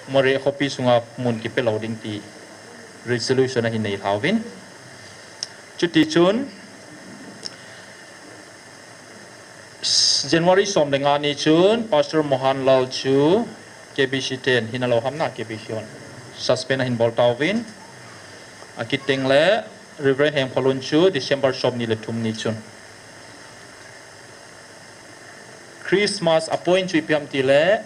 Moreh khopi sunga mun kipe lou ding ti. Resolution ahin nei lhauvin. Chuti chun. January som le nga ni chun Pastor Mohan Lal chu K B C ten hinalou ham na K B C hon suspend ahin bol tauvin. Akiteng le Reverend Hemkholun chu December som ni le thum ni chun. Christmas a point chu ipi ham ti le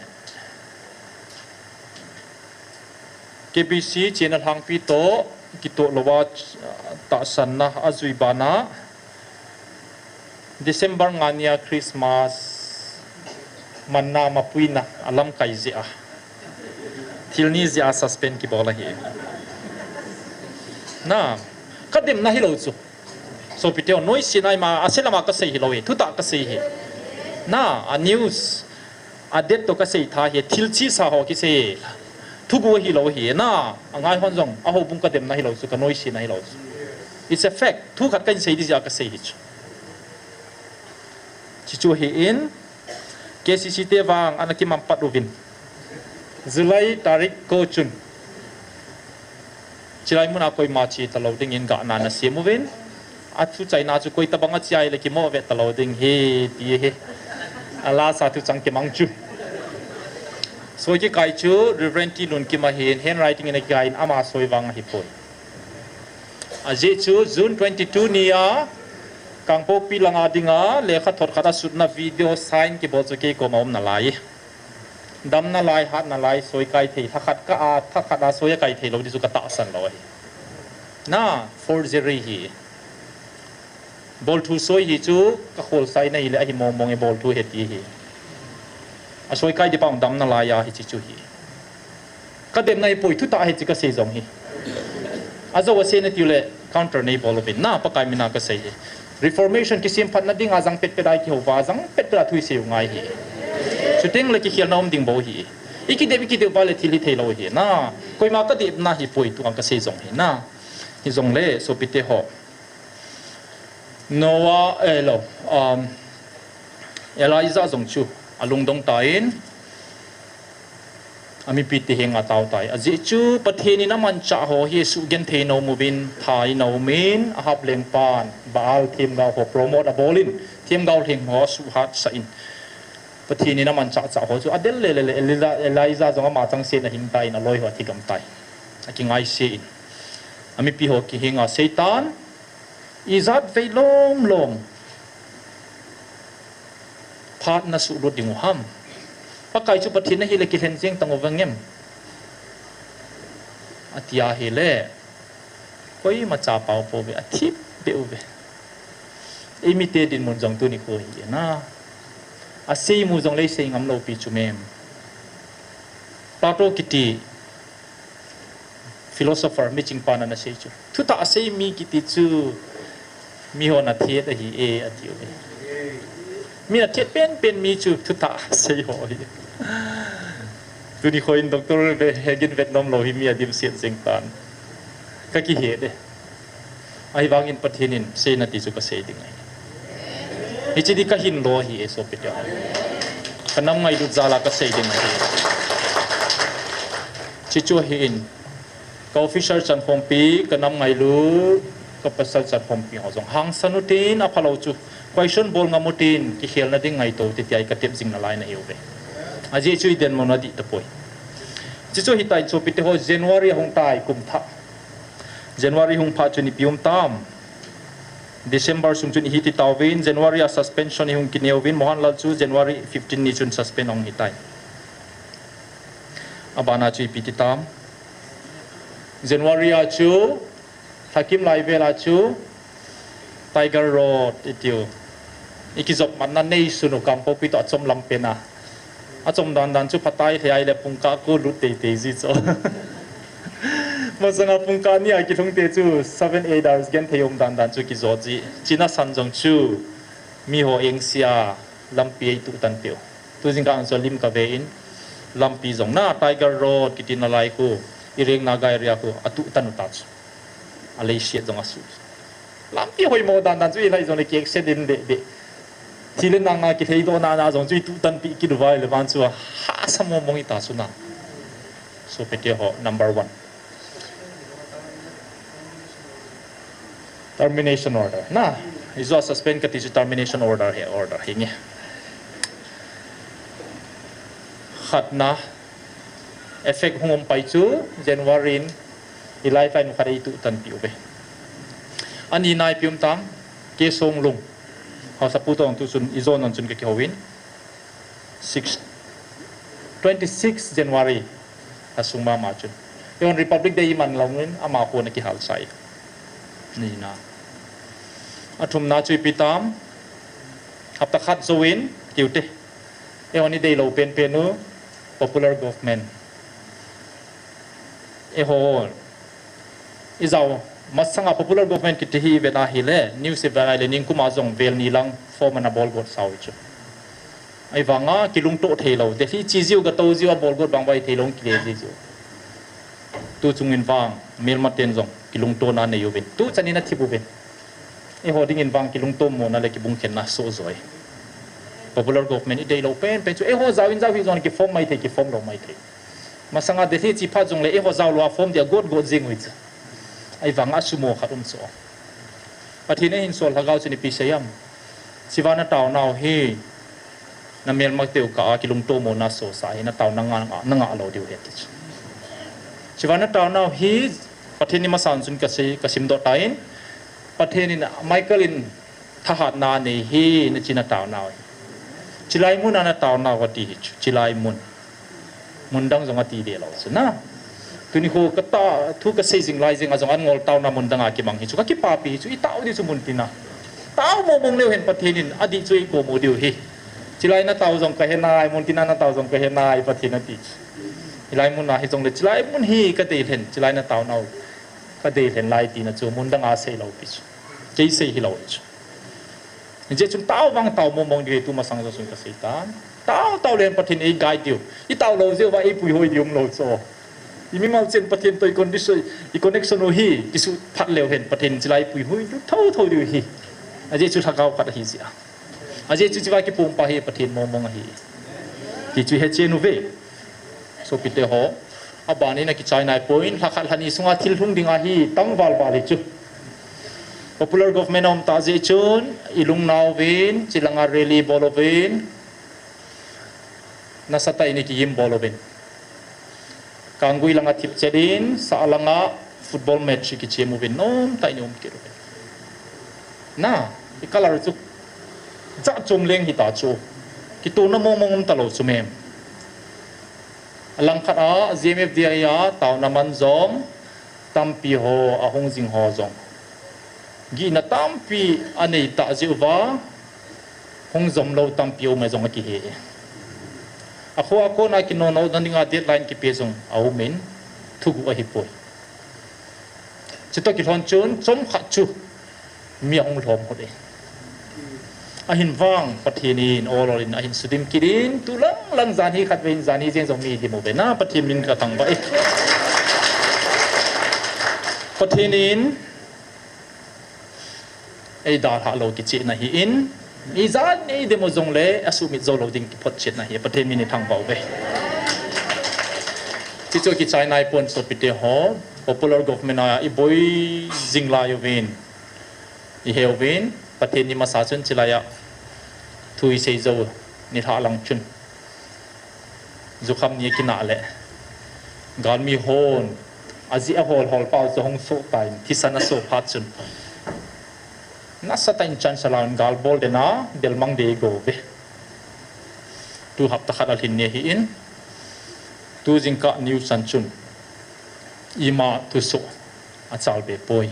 K B C chena lhangpi toh kitoh louva tahsanna ajui bana December nga nia Christmas manna mapuina alamkai jeh a. Thil ni jeh a suspend kibol ahi. Na, kademna hilou chu. Sopite ho, noise na ima, ase lama kasei hilou hi, thutah kasei hi. Na, a news, a date toh kasei tha hi, thil chesa ho kisei. Thugu hilou hi, na, angai hon jong, ahoubung kademna hilou chu, kanoise na hilou chu. It's a fact. Thu khat kahin sei ding jeh a kasei hi chu. Hichu hi in, K C C te vang ana kimang pat uvin. July tarik ko chun. Chilai muna koima che talou dingin gahna nasem uvin. Athu chaina chu koi tabang a che ahile kimo ve talou ding hi ti hi. Alasa thu chang kimang chu. Soi kikai chu Reverend T Lunkim ahin handwriting in akikai in ama soi vang ahipoi. Ajeh chu June twenty two nia, Kangpokpi langa dinga, lekhathot khat asutna video sign kibol chu kei koma um nalai. Damna lai, hatna lai, soikai thei, lhakhat kah a, lhakhat a soi akai theilou ti chu katahsan lou ahi. Na, forgery hi. Bolthu soi hi chu, kakholsa in ahile, ahi mong mong e bolthu he ti hi. Asoi kai di pang damna lai a hiche chu hi. Kademna hipoi, thutah hiche kasei jong hi. Ajou asei natiu le counter neibol uvin, na Pakai mina kasei hi. Reformation kisemphatna dinga jang petpet a ikihouva, jang petpet a thu isei u ngai hi. Chuteng le kikhelna um ding bou hi. Ikidep, ikidep uva le thil hitheilou hi. Na, koima kadepna hipoi tua kasei jong hi. Na, hijongle, sopite ho. Noah, eh, lo, um, Elijah jong chu, alungdong tan, amipite henga atao tai. Ajeh chu, Pathen in amanchah ho hi sugenthei nom uvin, tha in aumin, Ahab lengpan, Baal themgao ho promote abolin, themgao lheng ho asuhatsah in. Pathen in amanchah chah ho chu, adel lele le, Eli-, Elijah jong ama changseh in ahing tan, aloi ho athigam tai. Akingaise in. Amipi ho kihenga Satan, ijat vei lom lom phat nasuhlut ding u ham. Pakai chu Pathen ahile kilhen jeng tang uvem? Atia ahile, koima chapao pouve, athip beh uve. Eimite dinmun jong tuni kho hi na. Asei mu jongle isei ngam lou pi chu mem. Plato kiti philosopher, miching pan ana sei chu. Thutah asei mi kiti chu, mihon athet ahi e, ati uve. Mi athet penpen mi chu, thutah asei ho hi. Tuni khoin Doctor Hegin vetnom lou hi mi adimset jeng tan. Kakihe de. Ahivangin Pathen in seina ti chu kasei ding ahi. Hiche di kahin lo ahi e, sopite. Kanam ngailut jal a kasei ding ahi. Hichu ahin, ka officer chankhompi, kanam ngailut, Ka pasal chan khompi ho jong hangsan utin, aphalou chu question bol ngam utin, kikhelna ding ngaito ute tia i katep jing nalai nahiuve. Ajeh chu i dinmun adih tapoi. Chuche chu hitai sopite ho, January ahung tai, kum thah. January hung phat chun ipi um tam? December sung chun ihi ti tauvin, January a suspension ihung kineuvin, Mohanlal chu January fifteen ni chun suspend ahung hitai. Abana chu ipi ti tam? January a chu, lhakim lai vel a chu, Tiger Road itiu, i kijop matna neisun u, Kangpokpi toh achom lam pen a. Achom dan dan chu phatai thei ahile pungkah ko lut teitei ji chu. Masanga pungkah ni a kilhung te chu seven eight hours genthei um dan dan chu kijo ji. China san jong chu miho engse a lampi eituh tan teu. Tu jingkah chu lim kave in, lampi jong na Tiger Road kiti nalai khu, i reng Naga area khu atuh tan u ta chu. Alei siat jong asu. Lampi hoimo dan dan chu i lai jongle ki accident deh deh. Thi le nang a kitheidoh na na jong chu i tuh tanpeh kit uva ahile vang chu hahsa mong mong i ta chu na. Sopite ho, number one, termination order na. Ijo a suspend kati chu termination order hi, order hi nge. Khatna, effect hung um pai chu January in i lifeline u khat eituh tanpeh uve. Anina ipi um tam? K Songlung, haosapu toh tu chun i zone on chun kakihou in, six, twenty six January asung mama chun, eihon Republic Day iman louvin ama khun akihalsah e. Nina. Athumna chu ipi tam? Hapta khat jouvin tiute, eihon ideilou penpen u popular government. Eiho ijao masanga popular government kiti hi ivet ahile, news ivet ahile, ningkuma jong vel ni lang form ana bolgot sau chu. Ahivanga kilungtoh theilou, Delhi che jiu, gatou jiu, abolgot bang vai theilou, kile ji jiu. Tu chungin vang melmaten jong kilungtona nei uvin, tuchan in athip uvin. Eiho dingin vang kilungtomona le kibungkhenna soh joi. Popular government ideilou penpen chu eiho jao in jao hi jong kiform maithei, kiform lou maithei. Masanga Delhi che phat jongle eiho jao lou a form dia got got jing uhi chu. Ahivanga asumo khat um chu. Pathen in ahinsol lhagao chun ipi asei em? Hicheva nataonau hi, namelmateu kah a kilungtomona sohsa hi natao nangah, nangah lou diu ahi ti chu. Hicheva nataonau hi, Pathen in masan chun kasei, kasimdoh tan, Pathen in Michael in thahatna anei hi, nache nataonau hi. Chilai muna nataonau ati hi chu, chilai mun. Mundang jong ati dehlou chu na. Tuni khu katah thu kasei jing lai jenga jong an ngol taona mundanga kimang hi chu, kakipapi hi chu, itao diu chu muntina. Tao mong mong leu hen Pathen in adih chu eikom u diu ahi. Chilai natao jong kahenai, muntina natao jong kahenai, Pathen ati chu. Hilai muna hijongle chilai mun hi kadeilhen, chilai nataonau kadeilhen lai tina chu mundanga seilou pi chu. Kei sei hilou hi chu. Hijeh chun tao vang tao mong mong ding ahi, tu masang jou chun kasei tan. Tao, tao leu hen Pathen in eiguide diu. Itao lou jeh uva eipuihoi diu umlou chu. Imimal chen Pathen toh icondition, iconnection u hi kisuh phat leu hen Pathen in chilai puihoi diu thotho diu ahi. Ajeh chu lhagao khat ahi jeh a. Ajeh chu hicheva kipumpa hi Pathen mong mong ahi. Ti chu hechen uve. Sopite ho, abanin akichai naipoi, lhakhat lhani sunga thil lhung ding ahi, tangval val hi chu. Popular government aum tah jeh chun, ilungnauvin, chilanga rally bol uvin, nasatah in ikigim bol uvin. Kanggui langa thipchet in, sah langa football match ikichem uvin, nomtah in ium kit uvin. Na, icolour chu jat chom leng hita chu. Kitona mong mong um talou chu mem. Alangkhat a, G M F D I a taona man jong, tampi ho, ahung jing ho jong, gihna tampi anei tah jeh uva, hung jom lou tampi aum e jong akihe e. Akhoa kona kinonohna dinga deadline kipe jong aumin, thuguh ahipoi. Chutoh kilhon chun chomkhat chu mi ahung lhom khut e. Ahin vang Pathen in ol ol in ahin sudim kit in, tu lang lang janhi khatvei in janhi jeng jong mi dim uve na, Pathen min kathangvah e. Pathen in eidalhah lou kichehna ahin, ijan eidim u jongle asuhmit jou lou ding kiphotchetna ahi, Pathen min ithangvah uve. Chuchu kichai naipon sopite ho, popular government a iboi jing lai uvin. Iheuvin, Pathen ni masa chun chilai a thu isei jou nilhah lang chun, jukham ni kinah le, galmi hon ajeh a hol hol pau chu hung soh tan, thisan asoh phat chun, nasatah in chan salang gal bol den a, belmang dei go ve. Tu hapta khat alhin ni ahin, tu jingkah news san chun ima thusoh achal be poi.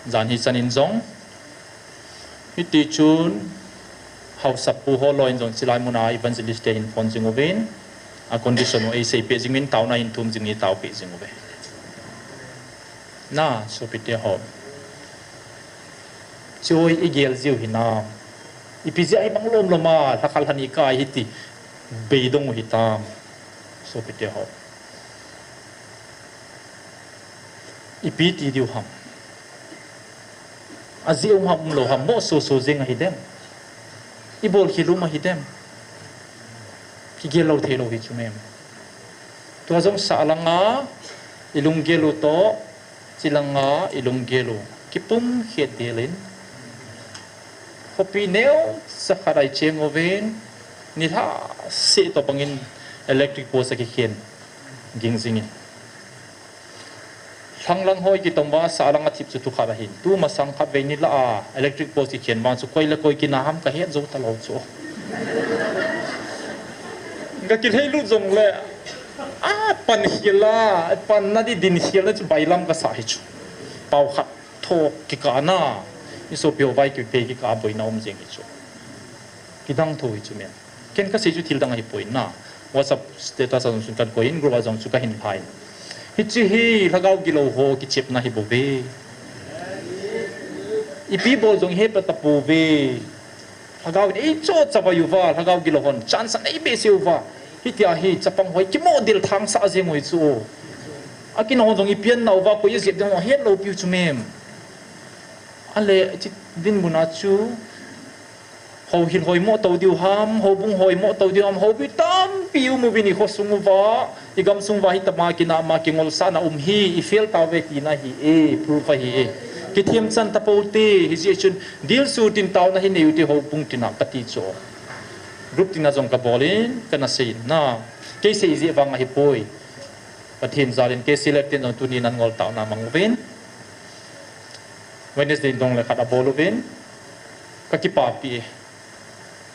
Jan hi chan in jong, hiti chun, haosapu ho loi in jong chilai mun a evangelist te hin phone jing uvin, a condition u eisei peh jing uvin, taona hin thum jing in tao peh jing uve. Na, sopite ho. Choi igel jiu hinam. Ipi jeh a imang lom lom a, lhakhal hani kai hiti beidong u hitam. Sopite ho. Ipi ti diu ham. Ajeh um ham umlou ham, mo soso jeng ahi dem. Ibol khel um ahi dem. Kigel lou thei lou hi chu mem. Tua jong sah langa ilunggel u toh, chilanga ilunggel u kipum khet del in, khopi neocha khat a icheng uvin, nilhah seh toh bangin electric post akikhen ging jing in. Lhanglang hoi kitom uva, sah langa thip chu thukhat ahin. Tumasang khatvei nilhah a electric post kikhen vang chu koi le koi kina ham kahet jou talou chu. Kakilheilut jongle, apan khel a, panna di din khel na chu bailam kasah hi chu. Pao khat tho kikah na, isopi ho vai kipe kikah a boina um jeng hi chu. Kidang tho hi chu mem. Ken kasei chu thil dang ahipoi na. WhatsApp status a jong chun kakoi in, group a jong chu kahin lha in. Hiche hi lhagao gilou ho kichepna hi bouve. Ipi bol jong ihet tapouve. Lhagao in eicho chavai uva, lhagao gilou hon chance anei behseh uva. Hitia hi chapang hoi kimo del thangsah jeng u hi chu. Akinah hon jong ipi anna uva, koi ajep ding u ahet lou piu chu mem. Ale, hiche dinmun a chu, houhil hoimo tou diu ham, houbung hoimo tou diu ham, houpi tampi um uvin ikhosung uva, igamsung uva hitama kinah ma kingolsahna um hi, i fail tauve tina ahi e, proof ahi e. Kithemchan tapoute, hijeh chun, dilsu tin taona hi nei ute houbung tina kati chu. Group tina jong kabol in, kana sei in na. Kei sei jeh vang ahipoi. Pathen jal in K C L F ten jong tuni in an ngol taona mang uvin. Wednesday in dong le khat abol uvin. Kakipapi e.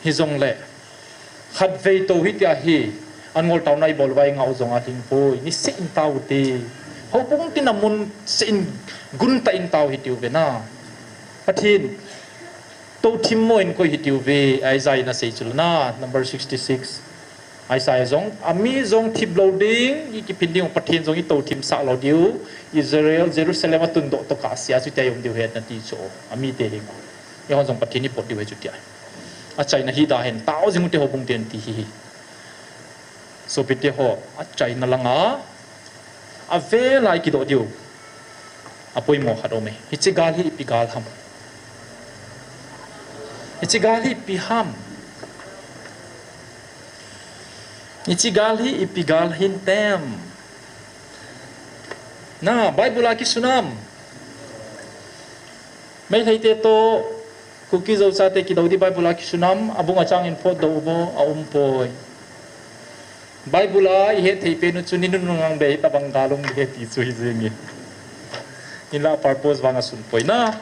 Hijongle, khatvei tou hitia hi, an ngol taona ibol uva ingah u jong alhing poi. Niseh in taute. Houbung tina mun seh in, guntah in tao hitiuve na. Pathen touthim mo in koi hitiuve, Isaiah in asei chu na, number sixty-six. Isaiah jong, ami jong thip lou ding, ikiphin ding, Pathen jong itouthim sah lou diu, Israel, Jerusalem atundoh toh kahsea chu tia um diu ahi nati chu, amite hi. Eihon jong Pathen ipot diu ahi chu tia. Achaina hi da hen, tao jing ute houbung ten ti hi hi. Sopite ho, achaina langa, avel a ikidoh diu. Apoimo khat aume. Hiche gal hi ipi gal ham. Hiche gal hi ipi ham. Hiche gal hi ipi gal hintem. Na, Bible a kisun am. Meiteite toh, Kuki Zo chate kidou di Bible a kisun am, abung achang in photdoh uvo, aumpoi. Bible a ihet thei pen u chu ninunung ang be hitobang gal um ding ahi ti chu hijeng in. Hinla purpose vang asun poi na.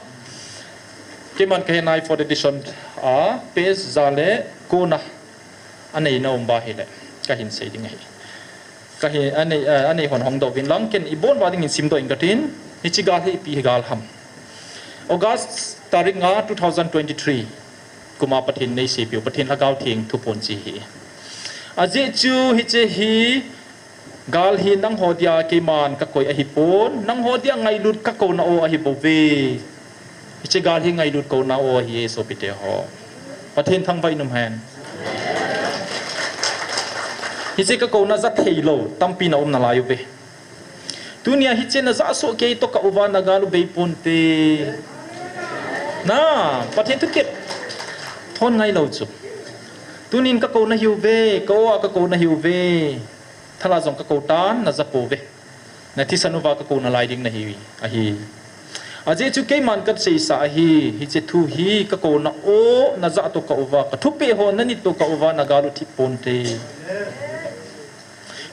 Keiman kahet nai fourth edition a page ja le ko na aneina um uva ahile kahin sei ding ahi. Kahi, anei, eh, anei hon hongdoh uvin lang, ken ibon uva dingin simdoh inge katin, hiche gal hi ipi gal ham. August tarik nga two thousand twenty-three kum a Pathen in eiseipeh u, Pathen Lhagao Theng thuphon chu ahi. Ajeh chu hiche hi gal hi nangho dia keiman kakoi ahipon, nangho dia ngailut kakouna o ahibouve. Hiche gal hi ngailut kouna o ahi e sopite ho. Pathen thangvah in um hen. Hiche kakouna ja theilou tampi na um nalai uve. Tunia hiche najah soh kei toh kauva nagal u beiponte. Na, Pathen thutep thon ngailou chu. Tunin kakou nahiuve, ka-o a kakou nahiuve. Thal a jong kakou tan, najapouve. Nathisan uva kakou nalai ding nahi ahi. Ajeh chu keiman kaseisa ahi, hiche thu hi kakouna o najah toh kauva, kathupeh ho nanit toh kauva nagal u thip ponte.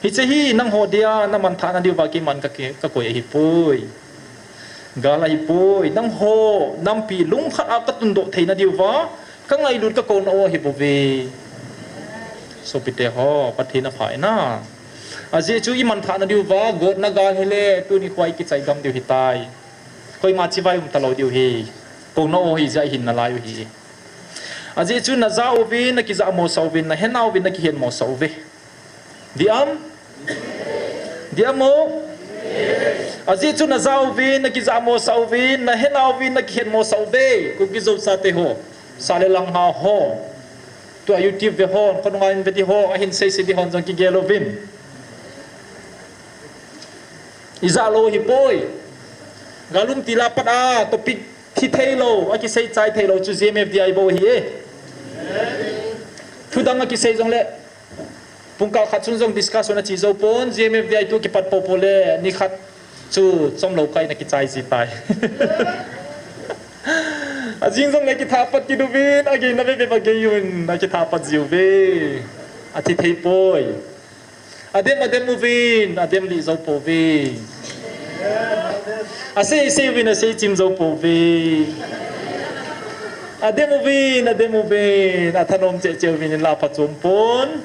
Hiche hi nangho dia namanthahna diuva keiman kake-, kakoi ahipoi. Gal ahipoi, nangho nampi lungkhat a katundoh theina diuva, kangailut kakouna o ahibouve. Sopite ho, Pathen apha e na. Ajeh chu imanthahna diuva gotna gal hile, tuni kho a ikichai gam diu hitai. Koima chibai um talou diu hi. Kouna o hijeh a ihin nalai u hi. Ajeh chu najah uvin, nakijahmosah uvin, nahenauvin, nakihetmosah uve. Diam? Diam o? Ajeh chu najah uvin, nakijahmosah uvin, nahenauvin, nakihetmosah uve. Kuki Zo chate ho, sah le lang ha ho, tua YouTube ve hon, khonunga in ve di ho, ahin seise di hon jong kigel uvin. Ijah lou hipoi. Gal um til a pat a topic thi theilou, akisei chai theilou chu G M F D I bou ahi e. Thudang akisei jongle, pungkal khat chun jong discussion ache jou pon, G M F D I tu kipat poupou le, nikhat chu chomlou kai in akichai ji tai. Ajing jongle kitha pat kit uvin, ageina veve agei uvin, akitha pat jiuve. Athi theipoi. Adem, adem uvin, adem lih jou pouve. Asei, sei uvin, asei chim jou pouve. Adem uvin, adem uvin, athanom cheh cheh uvin, inlah phachom pon.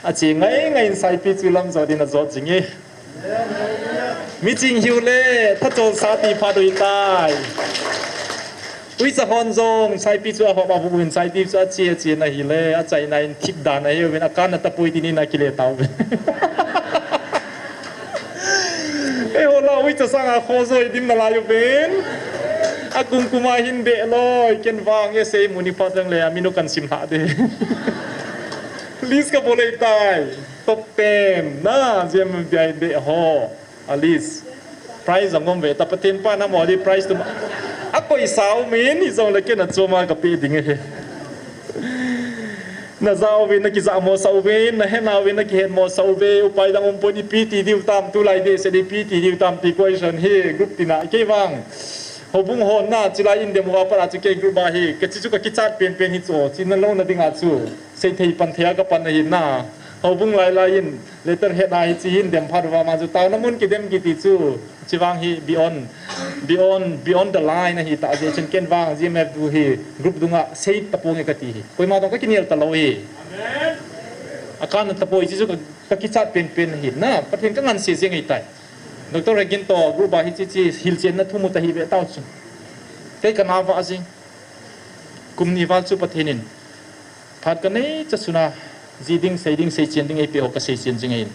Ache ngai ngai in Saipi chu lamjot in ajot jing e. Miching hiu le, thachol sa ti phat u hitai. Uicha hon jong, Saipi chu ahop avu uvin, Saipi chu ache ache na hile, achaina in thip dan ahiuvin, akanna tapoi tin in akile tauvin. Eiho la, uicha sanga kho joi dim nalai uvin. Akum kuma hin beh loi, ken vang e sei muni phat jongle, aminu kan sim lha de. List kabol e tai. Top ten na, G M F D I beh ho. A list. Prize jong um ve ta, Pathen pa na mo di prize tu ma. Akoi sao min, hijongle ken achoma kapeh ding ahi. Najah uvin, nakijahmosah uvin, nahenauvin, nakihetmosah uve, upai dang umpon, ipi ti diu tam, tulai dehset ipi ti diu tam ti question hi group tina, kei vang. Houbung hon na, chilai in dem uva pat a chu kei group a hi, kachi chu kakichat penpen hi chu, chi nalou na dinga chu. Seithei panthei a kapan ahi na. Houbung lailai in, letterhead a hiche hin dem phat uva ma chu, taona mun kidem kiti chu. Chivang hi beyond, beyond, beyond the line ahi ta jeh chun ken vang G M F tu hi group dunga sei taponge kati hi. Koima toh kakinel talou hi. Akan tapoi chi chu ka, kakichat penpen ahi na. Pathen kanganse jeng ahitai. Doctor Regin toh group a hiche chi hilchenna thu mu ta hi ve tao chu. Kei kana vah jing. Kum ni val chu Pathen in phat kanei cha suna, ji ding, sei ding, seichen ding eipeh ho kaseichen jing ahin.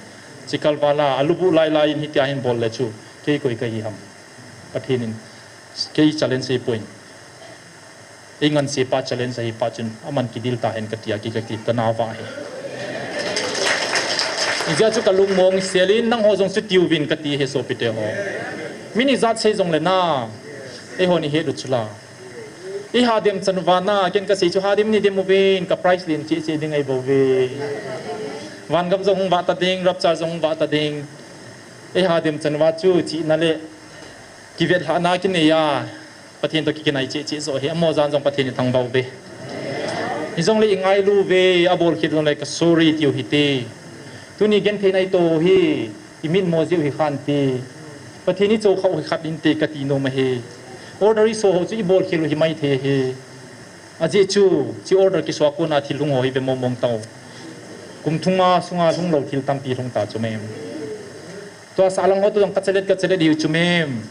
Chikal vala alubuh lailai in hitia hin bol le chu, kei koi kahi ham? Pathen in kei challenge eipoi. Einganse pa challenge ahi pa chun, aman kidil tahen katia ki, kati, kana vah hi. Hijeh a chu kalungmong sel in, nangho jong chu tiuvin kati hi sopite ho. Min ijat sei jongle na, eihon ihet u chula. Iha dem chan uva na, ken kasei chu hadem ni dem uvin, ka prize len cheh cheh ding ahibouve. Vangam jong hung vah ta ding, rapture jong hung vah ta ding. Iha dem chan uva chu chihna le kivetlhahna kinei a, Pathen toh kikinai cheh cheh joh hi, amaho jan jong Pathen ithangvah uve. Hijongle ingailu uve, abolkhel jongle ka sorry tiu hite. Tuni genthei na itoh hi, imitmo jeh u hikhan te. Pathen ichoukhah u hi khat inte kati nom ahi. Order iso ho chu ibolkhel u himai thei ahi. Ajeh chu, chi order kiso a kona thil lhung ho hi ve mong mong tao. Kum thum a sunga lhung lou thil tampi lhung ta chu mem. Tua sahlang ho toh jong kachalet kachalet hiu chu mem.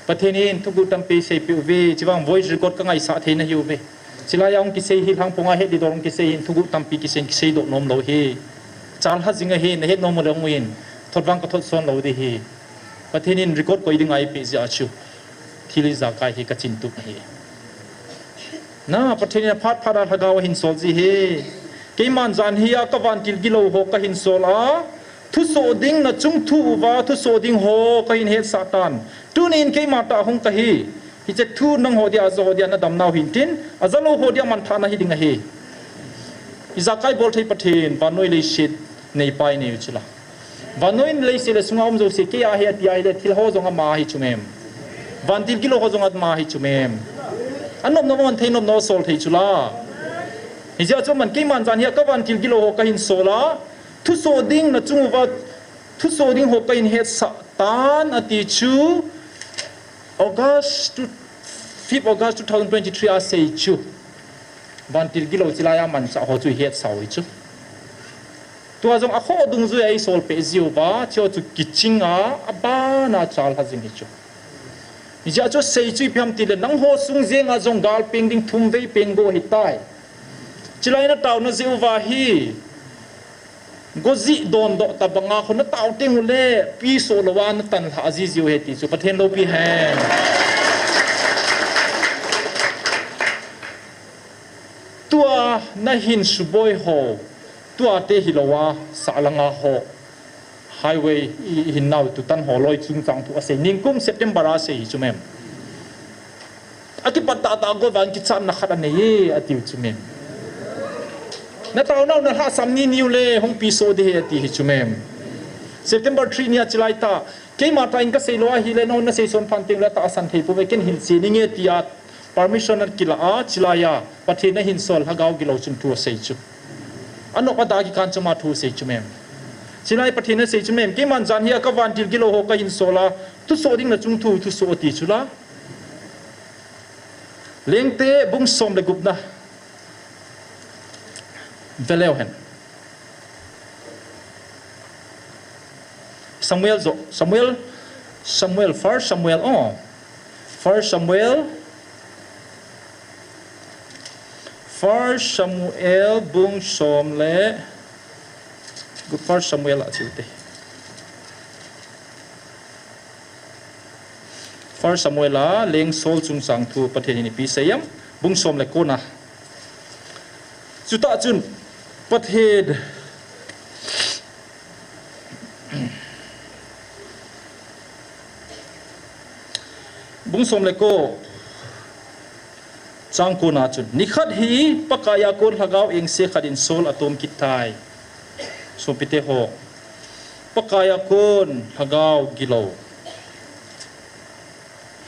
Pathen in thuguh tampi seipeh uve, chuvang voice record kangaisah thei nahiuve. Chilai a hung kisei hi lhangponga het didol hung kisei hin thuguh tampi kisei, kiseidoh nom lou hi. Chalha jing ahi, nahet nom uleh hung in, thot vang kathot son lou di hi. Pathen in record koi dinga eipeh jeh a chu thil ijakai hi kachintup ahi. Na, Pathen in aphat phat a lhagao ahinsol ji hi. Keiman jan hi a kavantil gilou ho kahinsol a, thusoh ding nachung thu uva thusoh ding ho kahin hetsah tan. Tunin keima tah hung kahi. Hiche thu nangho dia, aja ho dia nadamnau hintin, ajalou ho dia manthahna hiding ahi. Ijakai bolthei Pathen, vannoi leiset neipa inei u chula. Vannoi leiset le sunga um jouse kei a ahi ati ahile thil ho jong ama ahi chu mem. Vantil gilou ho jong ama hi chu mem. Anopna man thei nopna ho sol thei chu la. Hijeh a chu aman keiman jan hi a ka vantil gilou ho kahin sol a. Thuso ding nachung uva, thuso ding ho kahin hetsah tan ati chu. August two, fifth August two thousand twenty-three a sei chu. Vantil gilou chilai a manchah ho chu ihetsah u hi chu. Tua jong akhoh dungjui a eisol peh jiu va, chu chu kiching a, abana chal ha jing hi chu. Hijeh a chu sei chu ipi ham tile, nangho sung jeng a jong gal peng ding thum vei peng go hitai. Chilai nataona jeh uva hi, go jih dondoh tabang a khu natao teng ule, pi soh lou a natan lha ji jiu ahi ti chu, Pathen loupi hen. Tua nahin suboi ho, tua te hilou a, sahlang a ho, highway i, i hin nau tutan ho loi chungchang thu asei, ningkum September a sei hi chu mem. Akipat tahtah go vang kichatna khat anei e, atiu chu mem. Natao nau nalhahsam ni niu le, hung pi soh ding ahi ati hi chu mem. September three ni a chilai ta, keima tah in kasei lou ahile, nahon nasei son phan teng le tahsan thei pouve, ken hilchen inge tia, permission akila a, chilai a, Pathen ahin sol, lhagao gilou chun thu asei chu. Anop ada kikan chom a thu asei chu mem. Chilai Pathen asei chu mem, keiman jan hi a ka vantil gilou ho kahin sol a, thuso ding nachung thu, thuso ati chu la. Lengte bung som le gupna. Ve leu hen. Samuel jo, Samuel, Samuel, First Samuel, oh. First Samuel, First Samuel bung som le, First Samuel a chute. First Samuel a leng Saul chungchang thu Pathen in ipi asei em, bung som le ko na. Chutah chun Pathen bung som le ko chang ko na chun, nikhat hi Pakai a kon lhagao engse khat in Saul atom kit tai. Sopite ho, Pakai a kon lhagao gilou.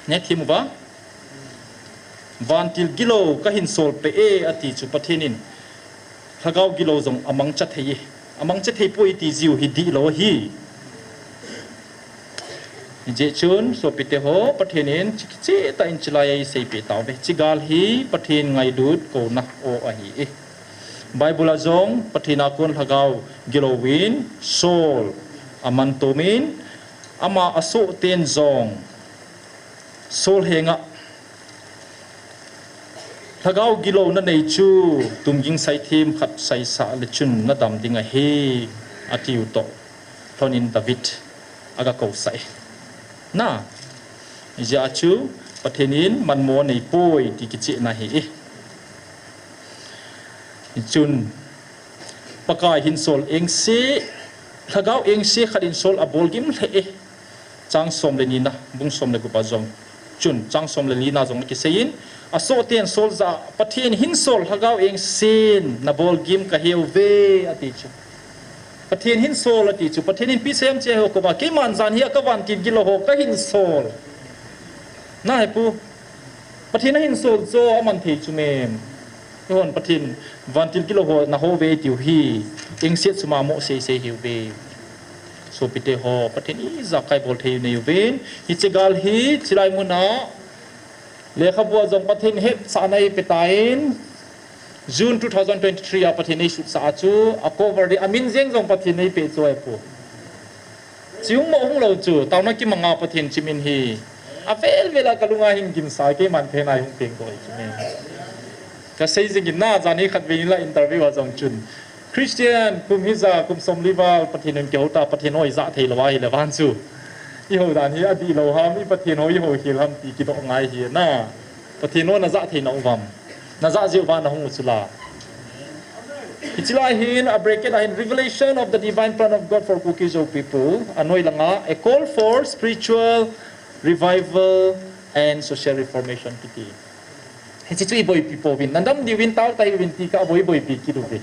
Nethim uva, vantil gilou kahin sol peh e ati chu Pathen in lhagao gilou jong amangcha thei e. Amangcha thei poi ti jiu hi dihlou ahi. Hijeh chun, sopite ho, Pathen in chi kicheh tah in chilai a eisei peh tauve. Chi gal hi Pathen ngailut kouna o ahi e. Bible a jong Pathen a kon lhagao gilou in Saul aman tom in, ama asohten jong Saul henga, lhagao gilou nanei chu tumging saithem khat saisah le chun nadam ding ahi, atiu toh lhon in David aga kousah e. Na, hijeh a chu Pathen in manmo nei poi ti kichehna ahi e. Chun Pakai hin Saul engse, lhagao engse khat in Saul abol gim lheh e. Chang som le ni na, bung som le gup a jong. Chun, chang som le li na jong kisei in, asohten Saul jah a, Pathen hin Saul lhagao engsen nabol gim kahe uve, ati chu. Pathen hin Saul ati chu, Pathen in ipi asei em tia ho koma, keiman jan hi a ka vantil gilou ho kahin sol. Na he pu, Pathen ahin sol chu aman thei chu mem. Eihon Pathen vantil gilou ho naho uve tiu hi, engset suma mo seisei hiuve. Sopite ho, Pathen ijakai bol thei nei uvin. Hiche gal hi, chilai muna lekhabua jong Pathen hetsahna eipe tan, June two thousand twenty-three a Pathen eisutsah a chu, a cover ding, amin jeng jong Pathen eipeh chu ahipu. Chi hung mo hung lou chu, taona kimanga Pathen chi min hi. Avel vel a kalunga hin ginsa keiman phenai hung peng koi chu min. Kasei jing in na, jani khatvei in la interview a jong chun, Christian, kum hija, kum somli val, Pathen in kihou ta, Pathen ho ijah thei lou ahile van chu. Ihou dan hi adihlou ham, i Pathen ho ihou hel ham ti kidoh ngai hi na. Pathen ho najah thei nau vam. Najah jeh uva nahung u chu la. Hiche lai hin, a bracket a hin, revelation of the divine plan of God for Kuki Zo people. Anoi langa, a call for spiritual revival and social reformation kiti. Hiche chu iboipi pouvin, nadam diuvin, tao tauvin ti ka boi boipi kit uve.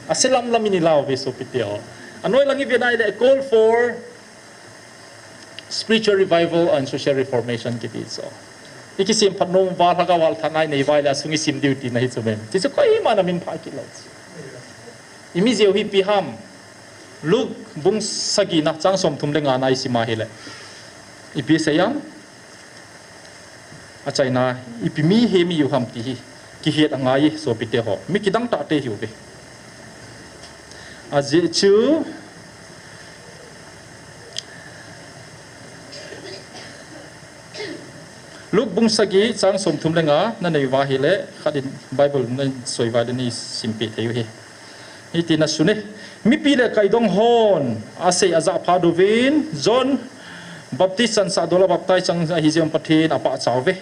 Ase lam lam in ilau ve sopite ho. Anoi lang ive nai le, a call for Spiritual revival and social reformation kiti chu. I kisemphat nom uva, lhagao val thanai nei uva ahile asung i sem diu tina hi chu mem. Chuchu koima na min pha kit lou chu. I mi jeh u hi ipi ham. Luke bung sagi na chang somthum le nga na i sim a hile. Ipi asei em? Achaina, ipi mihem i hiu ham ti hi kihet angai e sopite ho. Mi kidang tah te hiu ve. Ajeh chu Luke bung sagi chang somthum le nga na nei uva hile, khat in Bible na soi uva le nei simpeh thei u hi. Hiti na sun e. Mipi le kaidong hon asei ajah phat uvin, John Baptist chansah dol a baptize chang ahi jeh un Pathen apachat uve.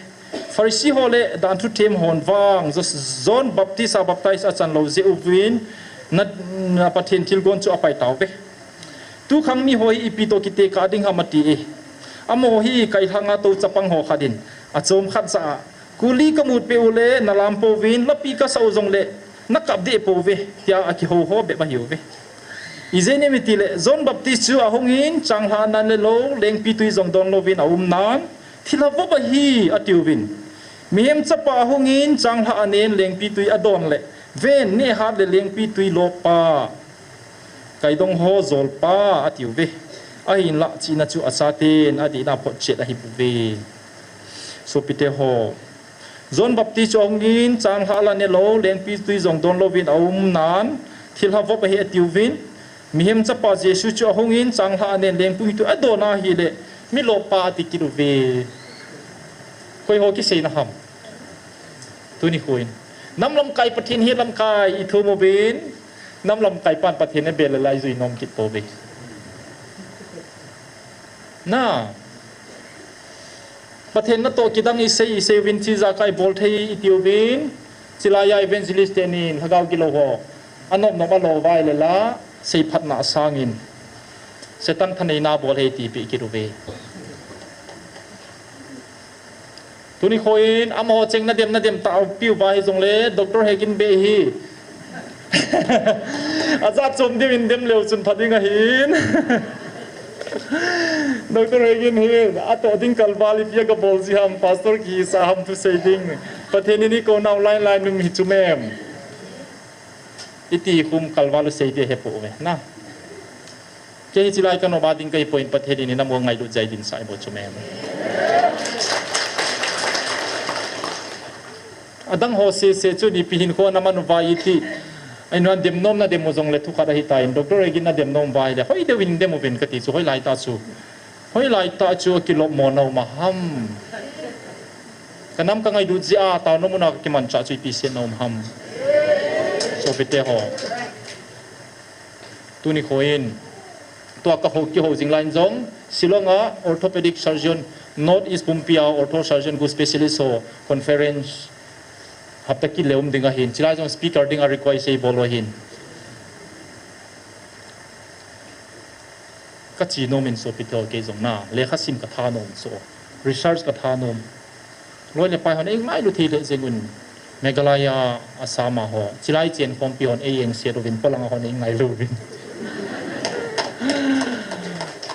Pharisee ho le danthu them hon vang, Jo-, John Baptist a baptize achan lou jeh uvin, na, na Pathen thilgon chu apai tauve. Tukhang mi ho hi ipi toh kitekah ding ham ati e. Amaho hi kailhang a tou chapang ho khat in, achom khat jah a, kuli kamut peh u le nalam pouvin, lapi kasah u jongle nakap deh pouve, tia akihou ho bep ahiuve. Ijeh inem itile, John Baptist chu ahungin, changlhah nan le lou, lengpitwi jong don louvin aum nan, thilha vop ahi, atiuvin. Mihem Chapa ahungin, changlhah anen, lengpitwi adon le, ven, nehhat le lengpitwi loppa, kaidong ho jolpa, atiuve. Ahinlah, chihna chu achaten adihna photchet ahibouve. Sopite ho, John Baptist chu ahungin, changlhah la nelou, lengpitwi jong don louvin aum nan, thilha vop ahi atiuvin. Mihem Chapa Jesu chu ahungin, changlhah anen, lengpitwi adon ahile, mi loppa ati kit uve. Koi ho kiseina ham? Tuni khoin, nam lamkai Pathen hi lamkai ithum uvin, nam lamkai pan Pathen abel le la ijui nom kit pouve. Na, Pathen natoh kidang isei, isei uvin, ijakai bol thei itiuvin, chilai a evangelist tenin lhagao gilou ho anom nom a lo uva ahile la, seiphatna sangin Satan thaneina bol ahi tipeh kit uve. Tuni khoin, amaho cheng nadem, nadem tah piu uva hijongle, Doctor Hagin beh hi ajat chom diuvin dem leu chun pha ding ahin. Doctor Hagin hi atoh ding kalval ipi a gabol ji ham, pastor kisa ham thusei ding. Pathen in eikou nau line line um hi chu mem. Iti khum kalval u sei ti hepouve na. Kei hi chilai kanom a ding kahipoi, Pathen in inam u ngailut jeh a eidinsah ahi bou chu mem. Adang ho sese chun ipi hinkho naman uva iti. Ahin, nadem nom, nadem u jongle thukhat ahitan, Doctor Hagin nadem nom uva ahile, hoi deuvin dem uvin kati chu, hoilai tah chu. Hoilai tah chu akilopmo na um a ham. Kanam kangailut jeh a, taona muna kakimanchah chu ipi seh na um ham. Sopite ho, tuni khoin, tua kahou, kihou jing laiyin jong, Shillong a orthopedic surgeon, North East pumpi a ortho surgeon gu specialist ho conference hapta kit le um ding ahin, chilai jong speaker ding a request eibol u ahin. Kache nom in sopite ho, kei jong na, lekha sim katha nom chu, research katha nom. Loi le pai hon eingailu thei lheh jeng un, Meghalaya, Assam a ho, chilai chenkhompi hon eiengset uvin, polang a hon eingailu uvin.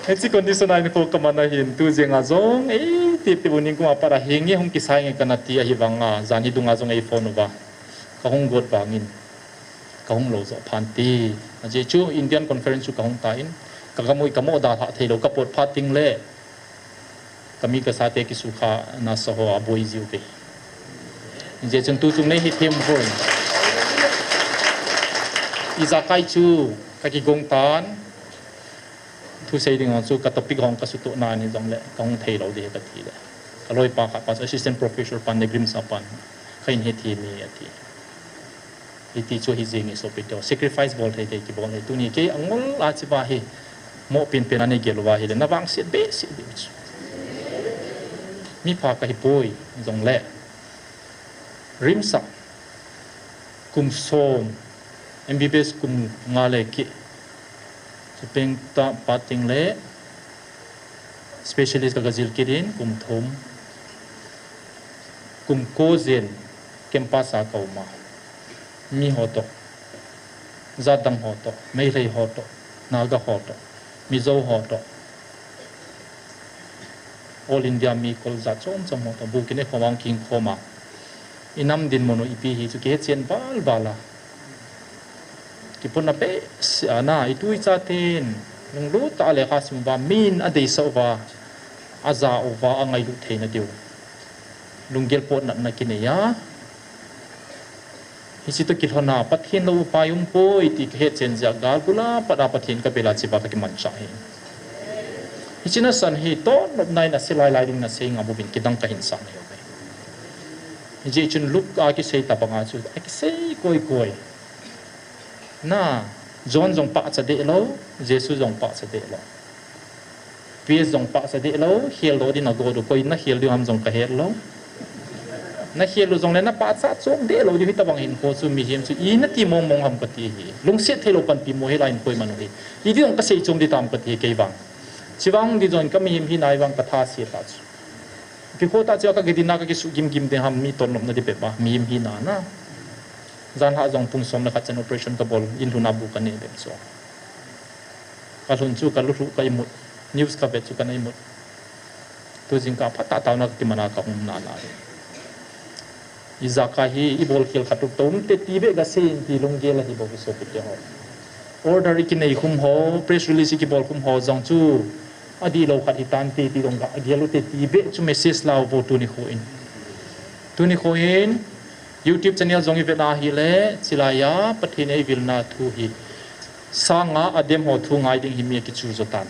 Hiche condition a hinkho kaman ahin, tu jeng a jong eitep tep u, nikum a pat a henge hung kisai nge kana ti ahivanga, jan hi dunga jong eiphone uva, kahung got vangin kahung lou joh phante. Ajeh chu Indian Conference chu kahung tan, kagam u hi kamoh dalhah theilou, kapot phat tengle kami kasate kisukha nasa ho aboi jiuve. Hijeh chun tuchung nei hethem uvin, ijakai chu kakigong tan. Thusei ding hong chu ka topic hong kasutoh nan hijongle kahung theilou ding ahi katile, kaloipa khat pa chu, assistant professor pan, Neglims a pan, kahin hethem e ati. Hiti chu hijeng e sopite ho, sacrifice bol thei thei kibol ahi. Tuni kei angol a chiva hi moh penpen a neigel uva ahile, navangset behseh diu chu. Mipha kahipoi jongle, RIMS a kum som, MBBS kum nga le keh, chupeng tah pat tengle specialist ka, kajil kit in kum thum, kum ko jen campus a kaum a, miho toh, jatdang ho toh, Meitei ho toh, Naga ho toh, Mizo ho toh, All India mi kol jat chom chom ho to bu kine khom ang king khom a. I nam dinmun u ipi hi chu kihe chen bal bal a. Kipuna pe si ana i tui cha ten lunglut ta le kha sim va min a dei sa va a za u va a ngai lu thei na diu. Lunggel pot nat na kinei a. Hichi to kilhona Pathen lo upai um poi ti ka he chen jia gal bula pat a Pathen ka bela chi va ka kiman cha hi. Hichi na san hi to nop nai na se lai lai ding na sei nga bu bin kidang ka hin sang hi. Hichi chun Luke a kisei ta banga chu a kisei koi koi. Na John jong pa cha de lo, Jesu jong pa cha de lo. Pi jong pa cha de lo, hiel lo din a go do koi na hiel di ham jong ka hiel lo. Na hiel lo jong le na pa cha chong de lo di hi ta bang hin ko chu mi hiam chu i na ti mong mong ham ka ti hi. Lungsiat thei lo pan pi mo hi lai in koi man hi. I di jong ka sei chong di tam ka ti kei bang. Chi bang di jong ka mi hiam hi nai bang ka tha si ta chu. Pi ko ta chu ka ge di na ka ki su gim gim de ham mi ton nom na di pe ba mi hiam hi na na. Jan ha jong pung som na khat chen operation ka bol in lu na bu ka ne be so. Ka lhun chu ka luthu ka imut, news ka ve chu ka na imut. Tu jing ka phat ta tauna ka kimana ka hung na na. I ja ka hi, i bol khel khat tuk tom te ti be ga se in ti lunggel a hi bo ki so ki te ho. Order i kinei khum ho, press release i kibol khum ho jong chu a di lo khat hi tan te ti dong ga a gel u te ti be chu message lau bo tu ni khu in. Tu ni khu in, YouTube channel jong i ve na hi le, chilai a Pathen ei vil na thu hi. Sanga a dem ho thu ngai ding hi mi a kichu zo tan.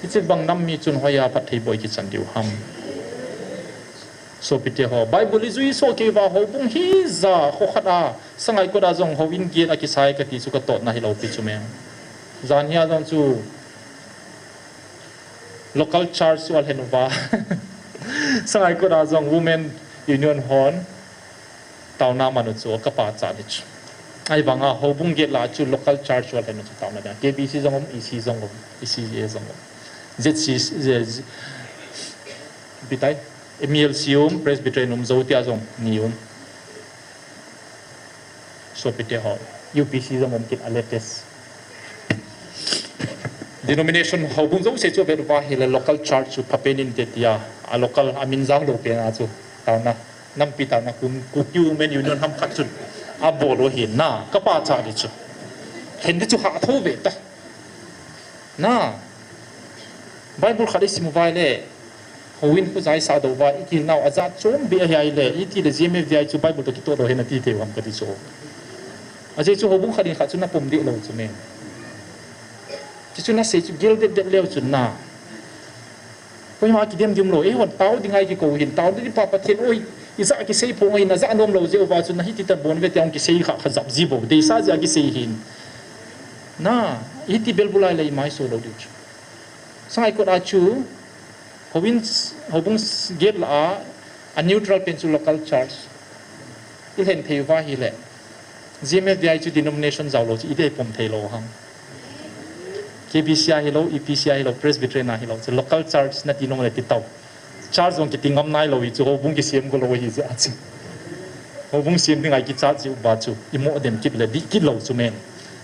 Hichi bang nam mi chun hoiya phat thei boi kichan diu ham. So pi te ho. Bible i zui so kei va ho bung hi za ho khat a. Sangai ko da jong ho in giat a kisai ka ti chu ka tot na hi lo pi chu meng. Jan hi a jong chu local church chu a lhen uva. Sangai ko da jong women union hon. Tauna manu chu ka pa cha di chu. Ai vanga ho bung giat la chu local church chu a lhen chu tauna da. K B C jong um, E C jong um, E C A jong um. Z C, Z, Z, bitai. M L C um, Presbyterian um, zo tia jong ni um. So pi te ho, U P C jong um kit a latest. Denomination ho bung zo se chu ve va hi le local church chu pha pen in te tia. A local a min jang lo pen a chu. Tauna. Nampi ta na kum, Kuki Women Union ham khat chun. A bol u hi na, ka pa cha di chu. Hen di chu ha tho ve ta. Na. Bible khat i sim u vai le. Ho in khu jai sa do vai, i kil nau a jat chom be a hi ai le. I ti le G M F D I chu Bible to ki to do hen a ti te ham ka di chu. A je chu ho bung khat in khat chu na pom di lo chu men. Chu chu na sei chu gel det det leo chu na. Koima kidem dim lo, eihon tao ding ai kiko hin, tao ding pa Pathen oi, i ja kisei phong hin, a ja nom lo jeh uva chun, na hiti tan bon ve te ong kisei kha, kha jap ji bo, deisa jeh a kisei hin. Na, hiti bel bulai le i mai so lo diu chu. Sangai kot a chu, ho in, ho bung s-, gate la a, a neutral pen chu local church. I lhen thei uva hi le. G M F D I chu denomination jao lo chu i dei pom thei lo ham. K B C a hi lo, E P C a hi lo, Presbyterian a hi lo, chu local church na ti nong le ti tau. Church jong kiti ngam nai lo hi chu, ho bung kisem ko lo hi chu a chu. Ho bung sem ding ai ki church chu ba chu, i mo dem kit le di kit lo chu men.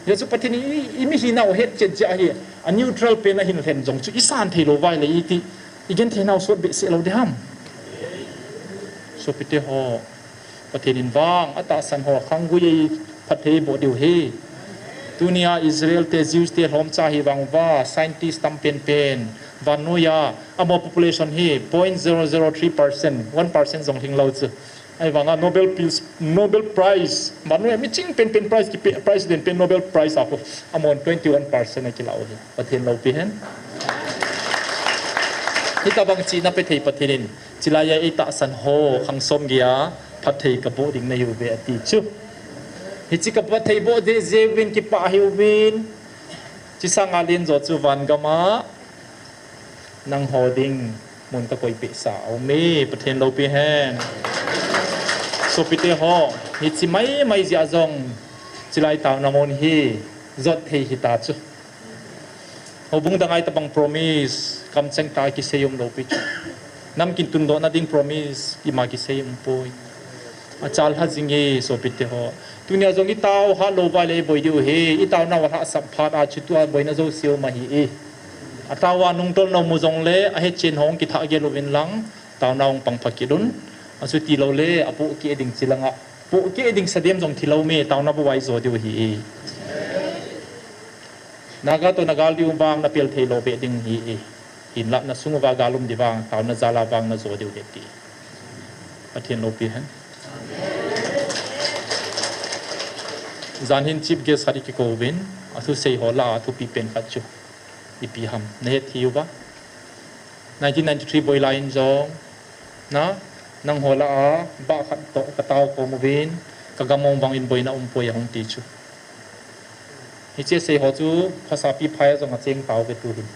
Ya chu Pathen i, i mi hi nau het chet ja hi, a neutral pen a hin lhen jong chu i san thei lo vai le i ti, i gen thei nau sot be se lo de ham. So pi te ho. Pathen in vang, a tahsan ho, khang gui ei phatthei boh diu hi. Tunia Israel te, Jews te, hlom cha hi vang va, scientist tam pen pen, vannoi a, amaho population hi point zero zero three percent, one percent jong hing lo chu. Ai vanga Nobel Peace, Nobel Prize, vannoi a mi ching pen pen prize ki pe, prize den pen Nobel Prize a ko, amahon twenty one percent a ki lau hi. Pathen loupi hen. Hita bang chihna pe thei Pathen in. Chilai a ei tahsan ho, khang som gei a, phatthei ka boh ding nahiu ve ati chu. Hichi ka phatthei boh ding jeh uvin kipah hiuvin. Chi sanga len jo chu van gam a. Nang ho ding mun ka koi peh sa a um e, Pathen loupi hen. Sopite ho, hichi mai mai jeh a jong. Chilai taona mun hi, jot thei hita chu. Houbung dang a itabang promise, kamcheng tah a kisei um lou pi chu. Namkin tundoh na ding promise, ima kisei um poi. Achal ha jing e, sopite ho. Tunia jong itao ha lou vai le boi diu hi, itao nau ha sap phat a chu tua boina jouse um ahi e. Ataova nungtol nom u jongle, ahechen hong kithah gel uvin lang, taona hung pang pha kit un. Achuti loule, apohkeh ding chi langa. Pohkeh ding sadem jong thi lou me, taona bou a ijo diu ahi. Naga toh nagal diu vang napel thei lou beh ding ahi. Hinlah nasung uva gal um di vang, taona jal a vang najo diu ahi ti. Pathen loupi hen. Jan hin chief guest khat i kikou uvin, athusei ho lah a athupi pen khat chu ipi ham nahet thei uva. Nineteen ninety-three boi lai in jong, na, nangho lah a, bah khat toh katao khom uvin, kagam mong vang in boina umpoi ahung ti chu. Hiche sei ho chu, phasapi phai a jong acheng tauve tu hin.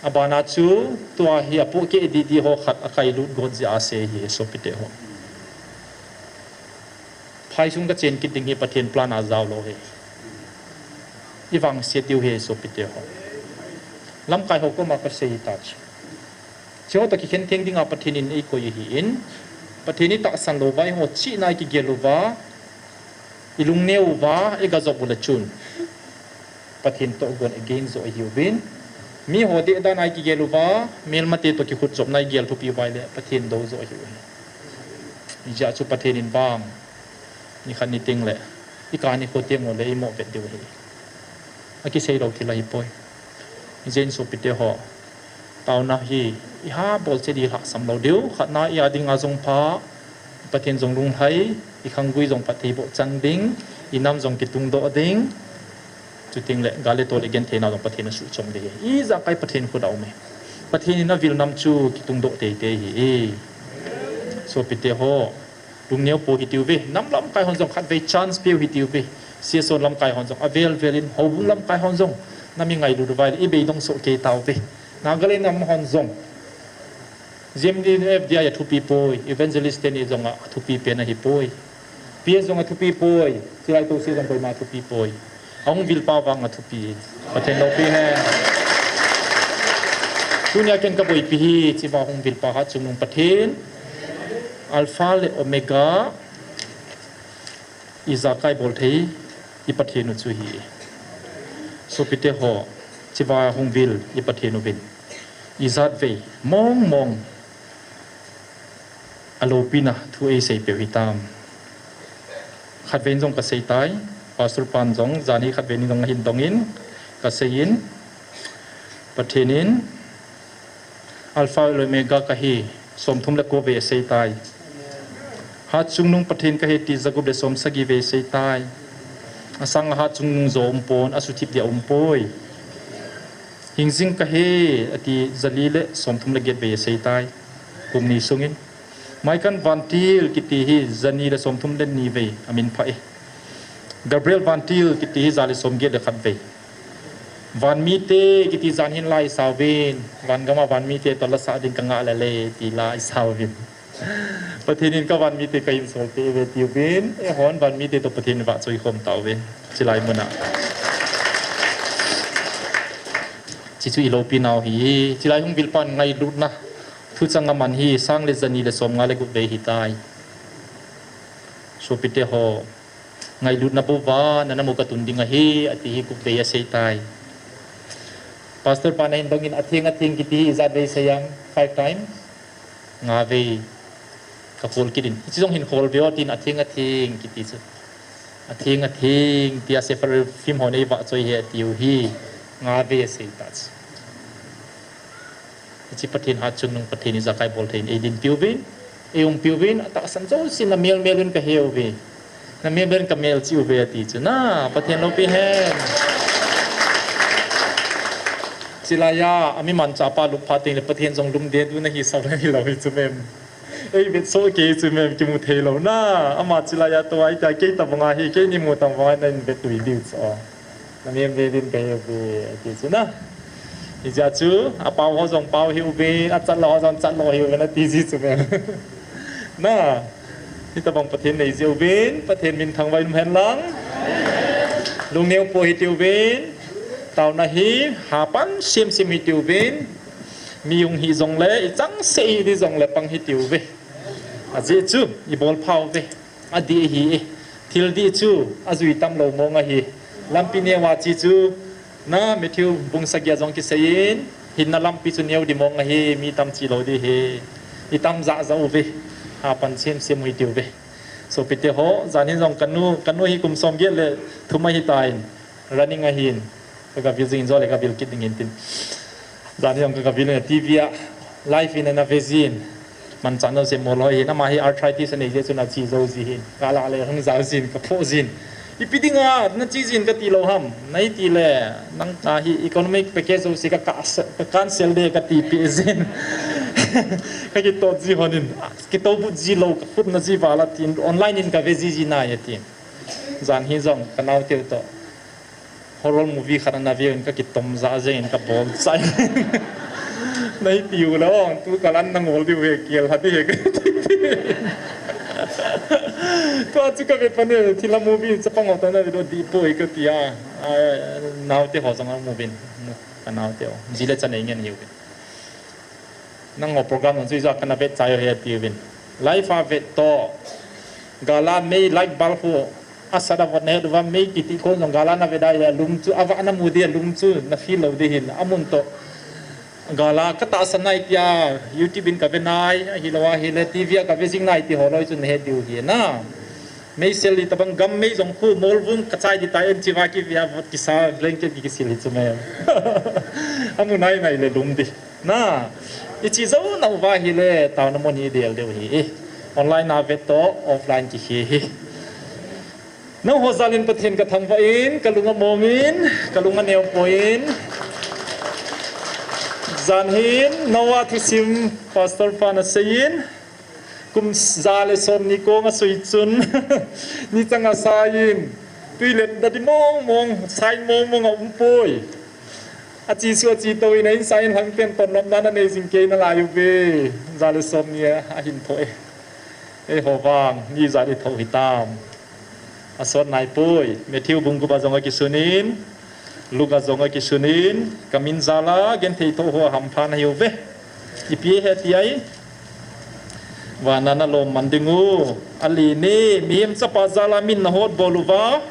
Abana chu, tua hi apohkeh didi ho khat akailut got jeh a sei hi, sopite ho. Phaisung kachen kit ding hi Pathen plan a jao lou ahi. Ivangset diu ahi sopite ho. Lamkai ho koma kasei tachu. Hiche ho toh kikhen theng dinga Pathen in eikoi ahin. Pathen itahsan lou uva, eiho chihna ikigel uva, ilungneo uva, igajop ule chun Pathen tohgon against jo ahiuvin. Miho dehdan a ikigel uva, melmate toh kikhutjopna igel thupi uva ahile Pathen dou jo ahiuve. Hijeh chun Pathen in vang nikhat niteng le, ikah nikho teng ule imoh vet diu ahi. Akisei lou thil ahipoi. Hijeh in sopite ho, taona hi iha bol cheh di lhahsam lou diu, khatna i-a dinga jong pha, Pathen jong lunglhai, ikhanggui jong phatthei boh chang ding, inam jong kitungdoh ding, chuteng le gal le tol igentheina jong Pathen asuhchom ding ahi. Ijakai Pathen khut a um e. Pathen in avil nam chu kitungdoh teitei ahi. Sopite ho, lungneo pou hitiuve, nam lamkai hon jong khatvei chance peu hitiuve. C S O lamkai hon jong avel vel in, houbung lamkai hon jong, nam ingailut uva ahile ibeidong soh kei tauve. Nagaland nam hon jong, G M D F D I athupi poi, evangelist teni jong athupi pen ahipoi. P S jong athupi poi, chilai touse jong koima athupi poi. Ahung vilpa vang athupi. Pathen loupi hen. Tunia ken kaboipi hi, hicheva hung vilpa Hatchungnung Pathen, Alpha le Omega, ijakai bol thei i Pathen u chu ahi. Sopite ho, hicheva hung vil i Pathen uvin, ijatvei mong mong aloupina thu eiseipeh u hitam. Khatvei in jong kaseitai, Pastor pan jong, jan hi khatvei in jong ahin dongin, kaseiyin, Pathen in, Alpha le Omega kahi, somthum le ko vei aseitai. Hatchungnung Pathen kahi ti jagup le somsagi vei aseitai. Asanga Hatchungnung jo umpon, asuthip dia umpoi. Hingjing kahi, ati jali le somthum le get vei aseitai. Kum ni sungin. Maikan vantil kiti hi jani le somthum le ni vei aminphah e. Gabriel vantil kiti hi ja le somget le khat vei. Vanmite kiti jan hin la isauvin, vangama vanmite toh lasah ding kangah lele ti la isauvin. Pathen in kavanmite kahin solpeh uve tiuvin, eihon vanmite toh Pathen in vahchoi khom tauve. Chilai muna. Hichu iloupinau ahi, chilai hung vilpan ngailutna thuchang aman hi sang le jani le somnga le gup vei ahitai. Sopite ho, ngailutna bouva nanamu katun ding ahi, ati hi gup vei aseitai. Pastor pan ahin dongin atheng atheng kiti hi ijat vei asei ham, five times? Nga vei. Kakhol kit in, hiche jong hin khol veo tin, atheng atheng kiti chu. Atheng atheng tia Seraphim hon eivahchoi e atiu hi, nga vei aseitah chu. Hiche Pathen Hatchungnung Pathen ijakai bol thei in eidinpiuvin, eiumpiuvin, atahsan jousen namel mel uvin kahe uve. Namel mel in kamelchih uve ati chu na, Pathen loupi hen. Chulaiya, ami manchahpa lupha tengle Pathen jong lungdei ding nahi sao nahilou hi chu mem. Eivetsoh kei chu mem, kimu theilou na. Ama chulaiya tua itia kei tabanga hi, keini mu tabanga nahin vetui diu chu. Namel mel in kahe uve ati chu na. Hijeh chun, apao ho jong pao hih uvin, achat lou ho jong chat lou hih uvin ati ji chu mem. Na, hitobang Pathen neiji uvin, Pathen min thangvah in um hen lang. Lungneo pou hitiuvin, taona hi hapan semsem hitiuvin, mi hung hi jongle, ichangseh hiti jongle pang hitiuve. Ajeh chu, ibolphauve. Adih ahi e. Thil dih chu ajui tamlou mong ahi. Lampi neova che chu Na Matthew bung sagi a jong kiseiyin, hinna lampi chu neo dimong ahi, mi tam chi lou ding ahi. Itam jahjah uve, apan semsem u hitiuve. Sopite ho, jan hin jong kanu, kanu hi kum som get le thum ahitan, running ahin, kagavil jing in, jo le gavil kit ding hin tin. Jan hin jong kagavil in, TV a live in ana ve jin. Manchah nouseh mol hoi hin, ama hi arthritis anei jeh chun achi jou ji hin. Kala le hung jao jin, kaphoh jin. Ipi dinga nachi jin kati lou ham? Nahiti le, nang, ahi economic package jouse ka, ka, ka cancel de kati peh jin. Kakitoh ji hon in, kitoh but ji lou, kakhupna ji val a tin, online in kave ji ji nai ati. Jan hi jong, kanaote u toh horror movie khat ana ve un, kakitom jah jeng in kabol chai. Nahiti u le, ong, tu kalan nangol diu he, kel ha ding he. Tua chu kave pan e, thilha movie chapang ho toh nave doh dih poi kati a. A, naote ho jong a movie in, kanaote ho. Ji le cha nei ngen hiuvin. Nangho program jong chu ijat kana vet chai u he atiuvin. Live a vet toh. Gala mei light bulb khu asat a vot nahet uva, mei kiti kon jong gala nave dai le alum chu, avah namu ding alum chu na feel lou ding hin, amun toh. Gala katahsan nai tia YouTube in kave nai, ahilou ahile TV a kave jing nai ti ho loi chu nahet diu hi na. Meisel hi tabang gam mei jong khu molvung kachai ding tai, en chiva kive a vot kisa blanket ki kisil hi chu me. Amu nai nai le lum ding. Na, ichi jou nauva hile, taona mun hi del deu hi. Online a vet toh, offline kikhe hi. Nangho jal in Pathen kathangvah in, kalung among in, kalung aneo poi in. Jan hin, Noah thusim, Pastor pan aseiyin. Kum ja le somni kong asui chun, ni chang asai in, tui le dadi mong mong, sai mong mong aumpoi. Achi chu achi tou in, a insung in lhang pen ton nopna nanei jing kei nalai uve. Ja le somni ahin thoh e. Eiho vang, mi ijat ithoh hitam. Asot naipoi, Matthew bung gup a jong akisun in, Luke a jong akisun in, kamin jal a genthei thoh ho ahampha nahiuve. Ipi ahi tia, van a nalom man ding u, alen e, mihem chapa jal a min nahotbol uva,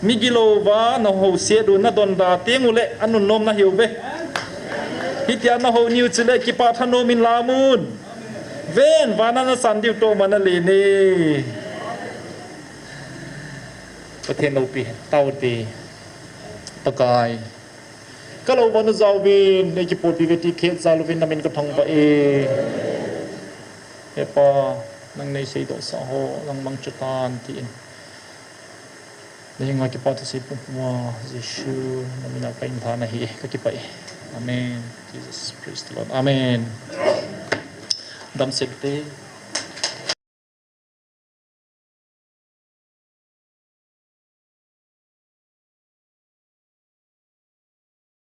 migilouva nahouset u nadonda teng uleh anunnom nahiuve. Hitia nahou niu chuleh kipah thanom in la amun. Ven, van a nasan diu toh man alen e. Pathen loupi hen taute. Pakai, kalou vana jaovin, nei kipotpi uve ti khet jal uvin namin kathangvah e. He Pa, nang nei seidohsah ho nangmang chutan tin, nei henga kipathu sei pumpu a Jesu namin a kahin than ahi, kakipah e. Amen. Jesus, praise the Lord. Amen. Damsel te.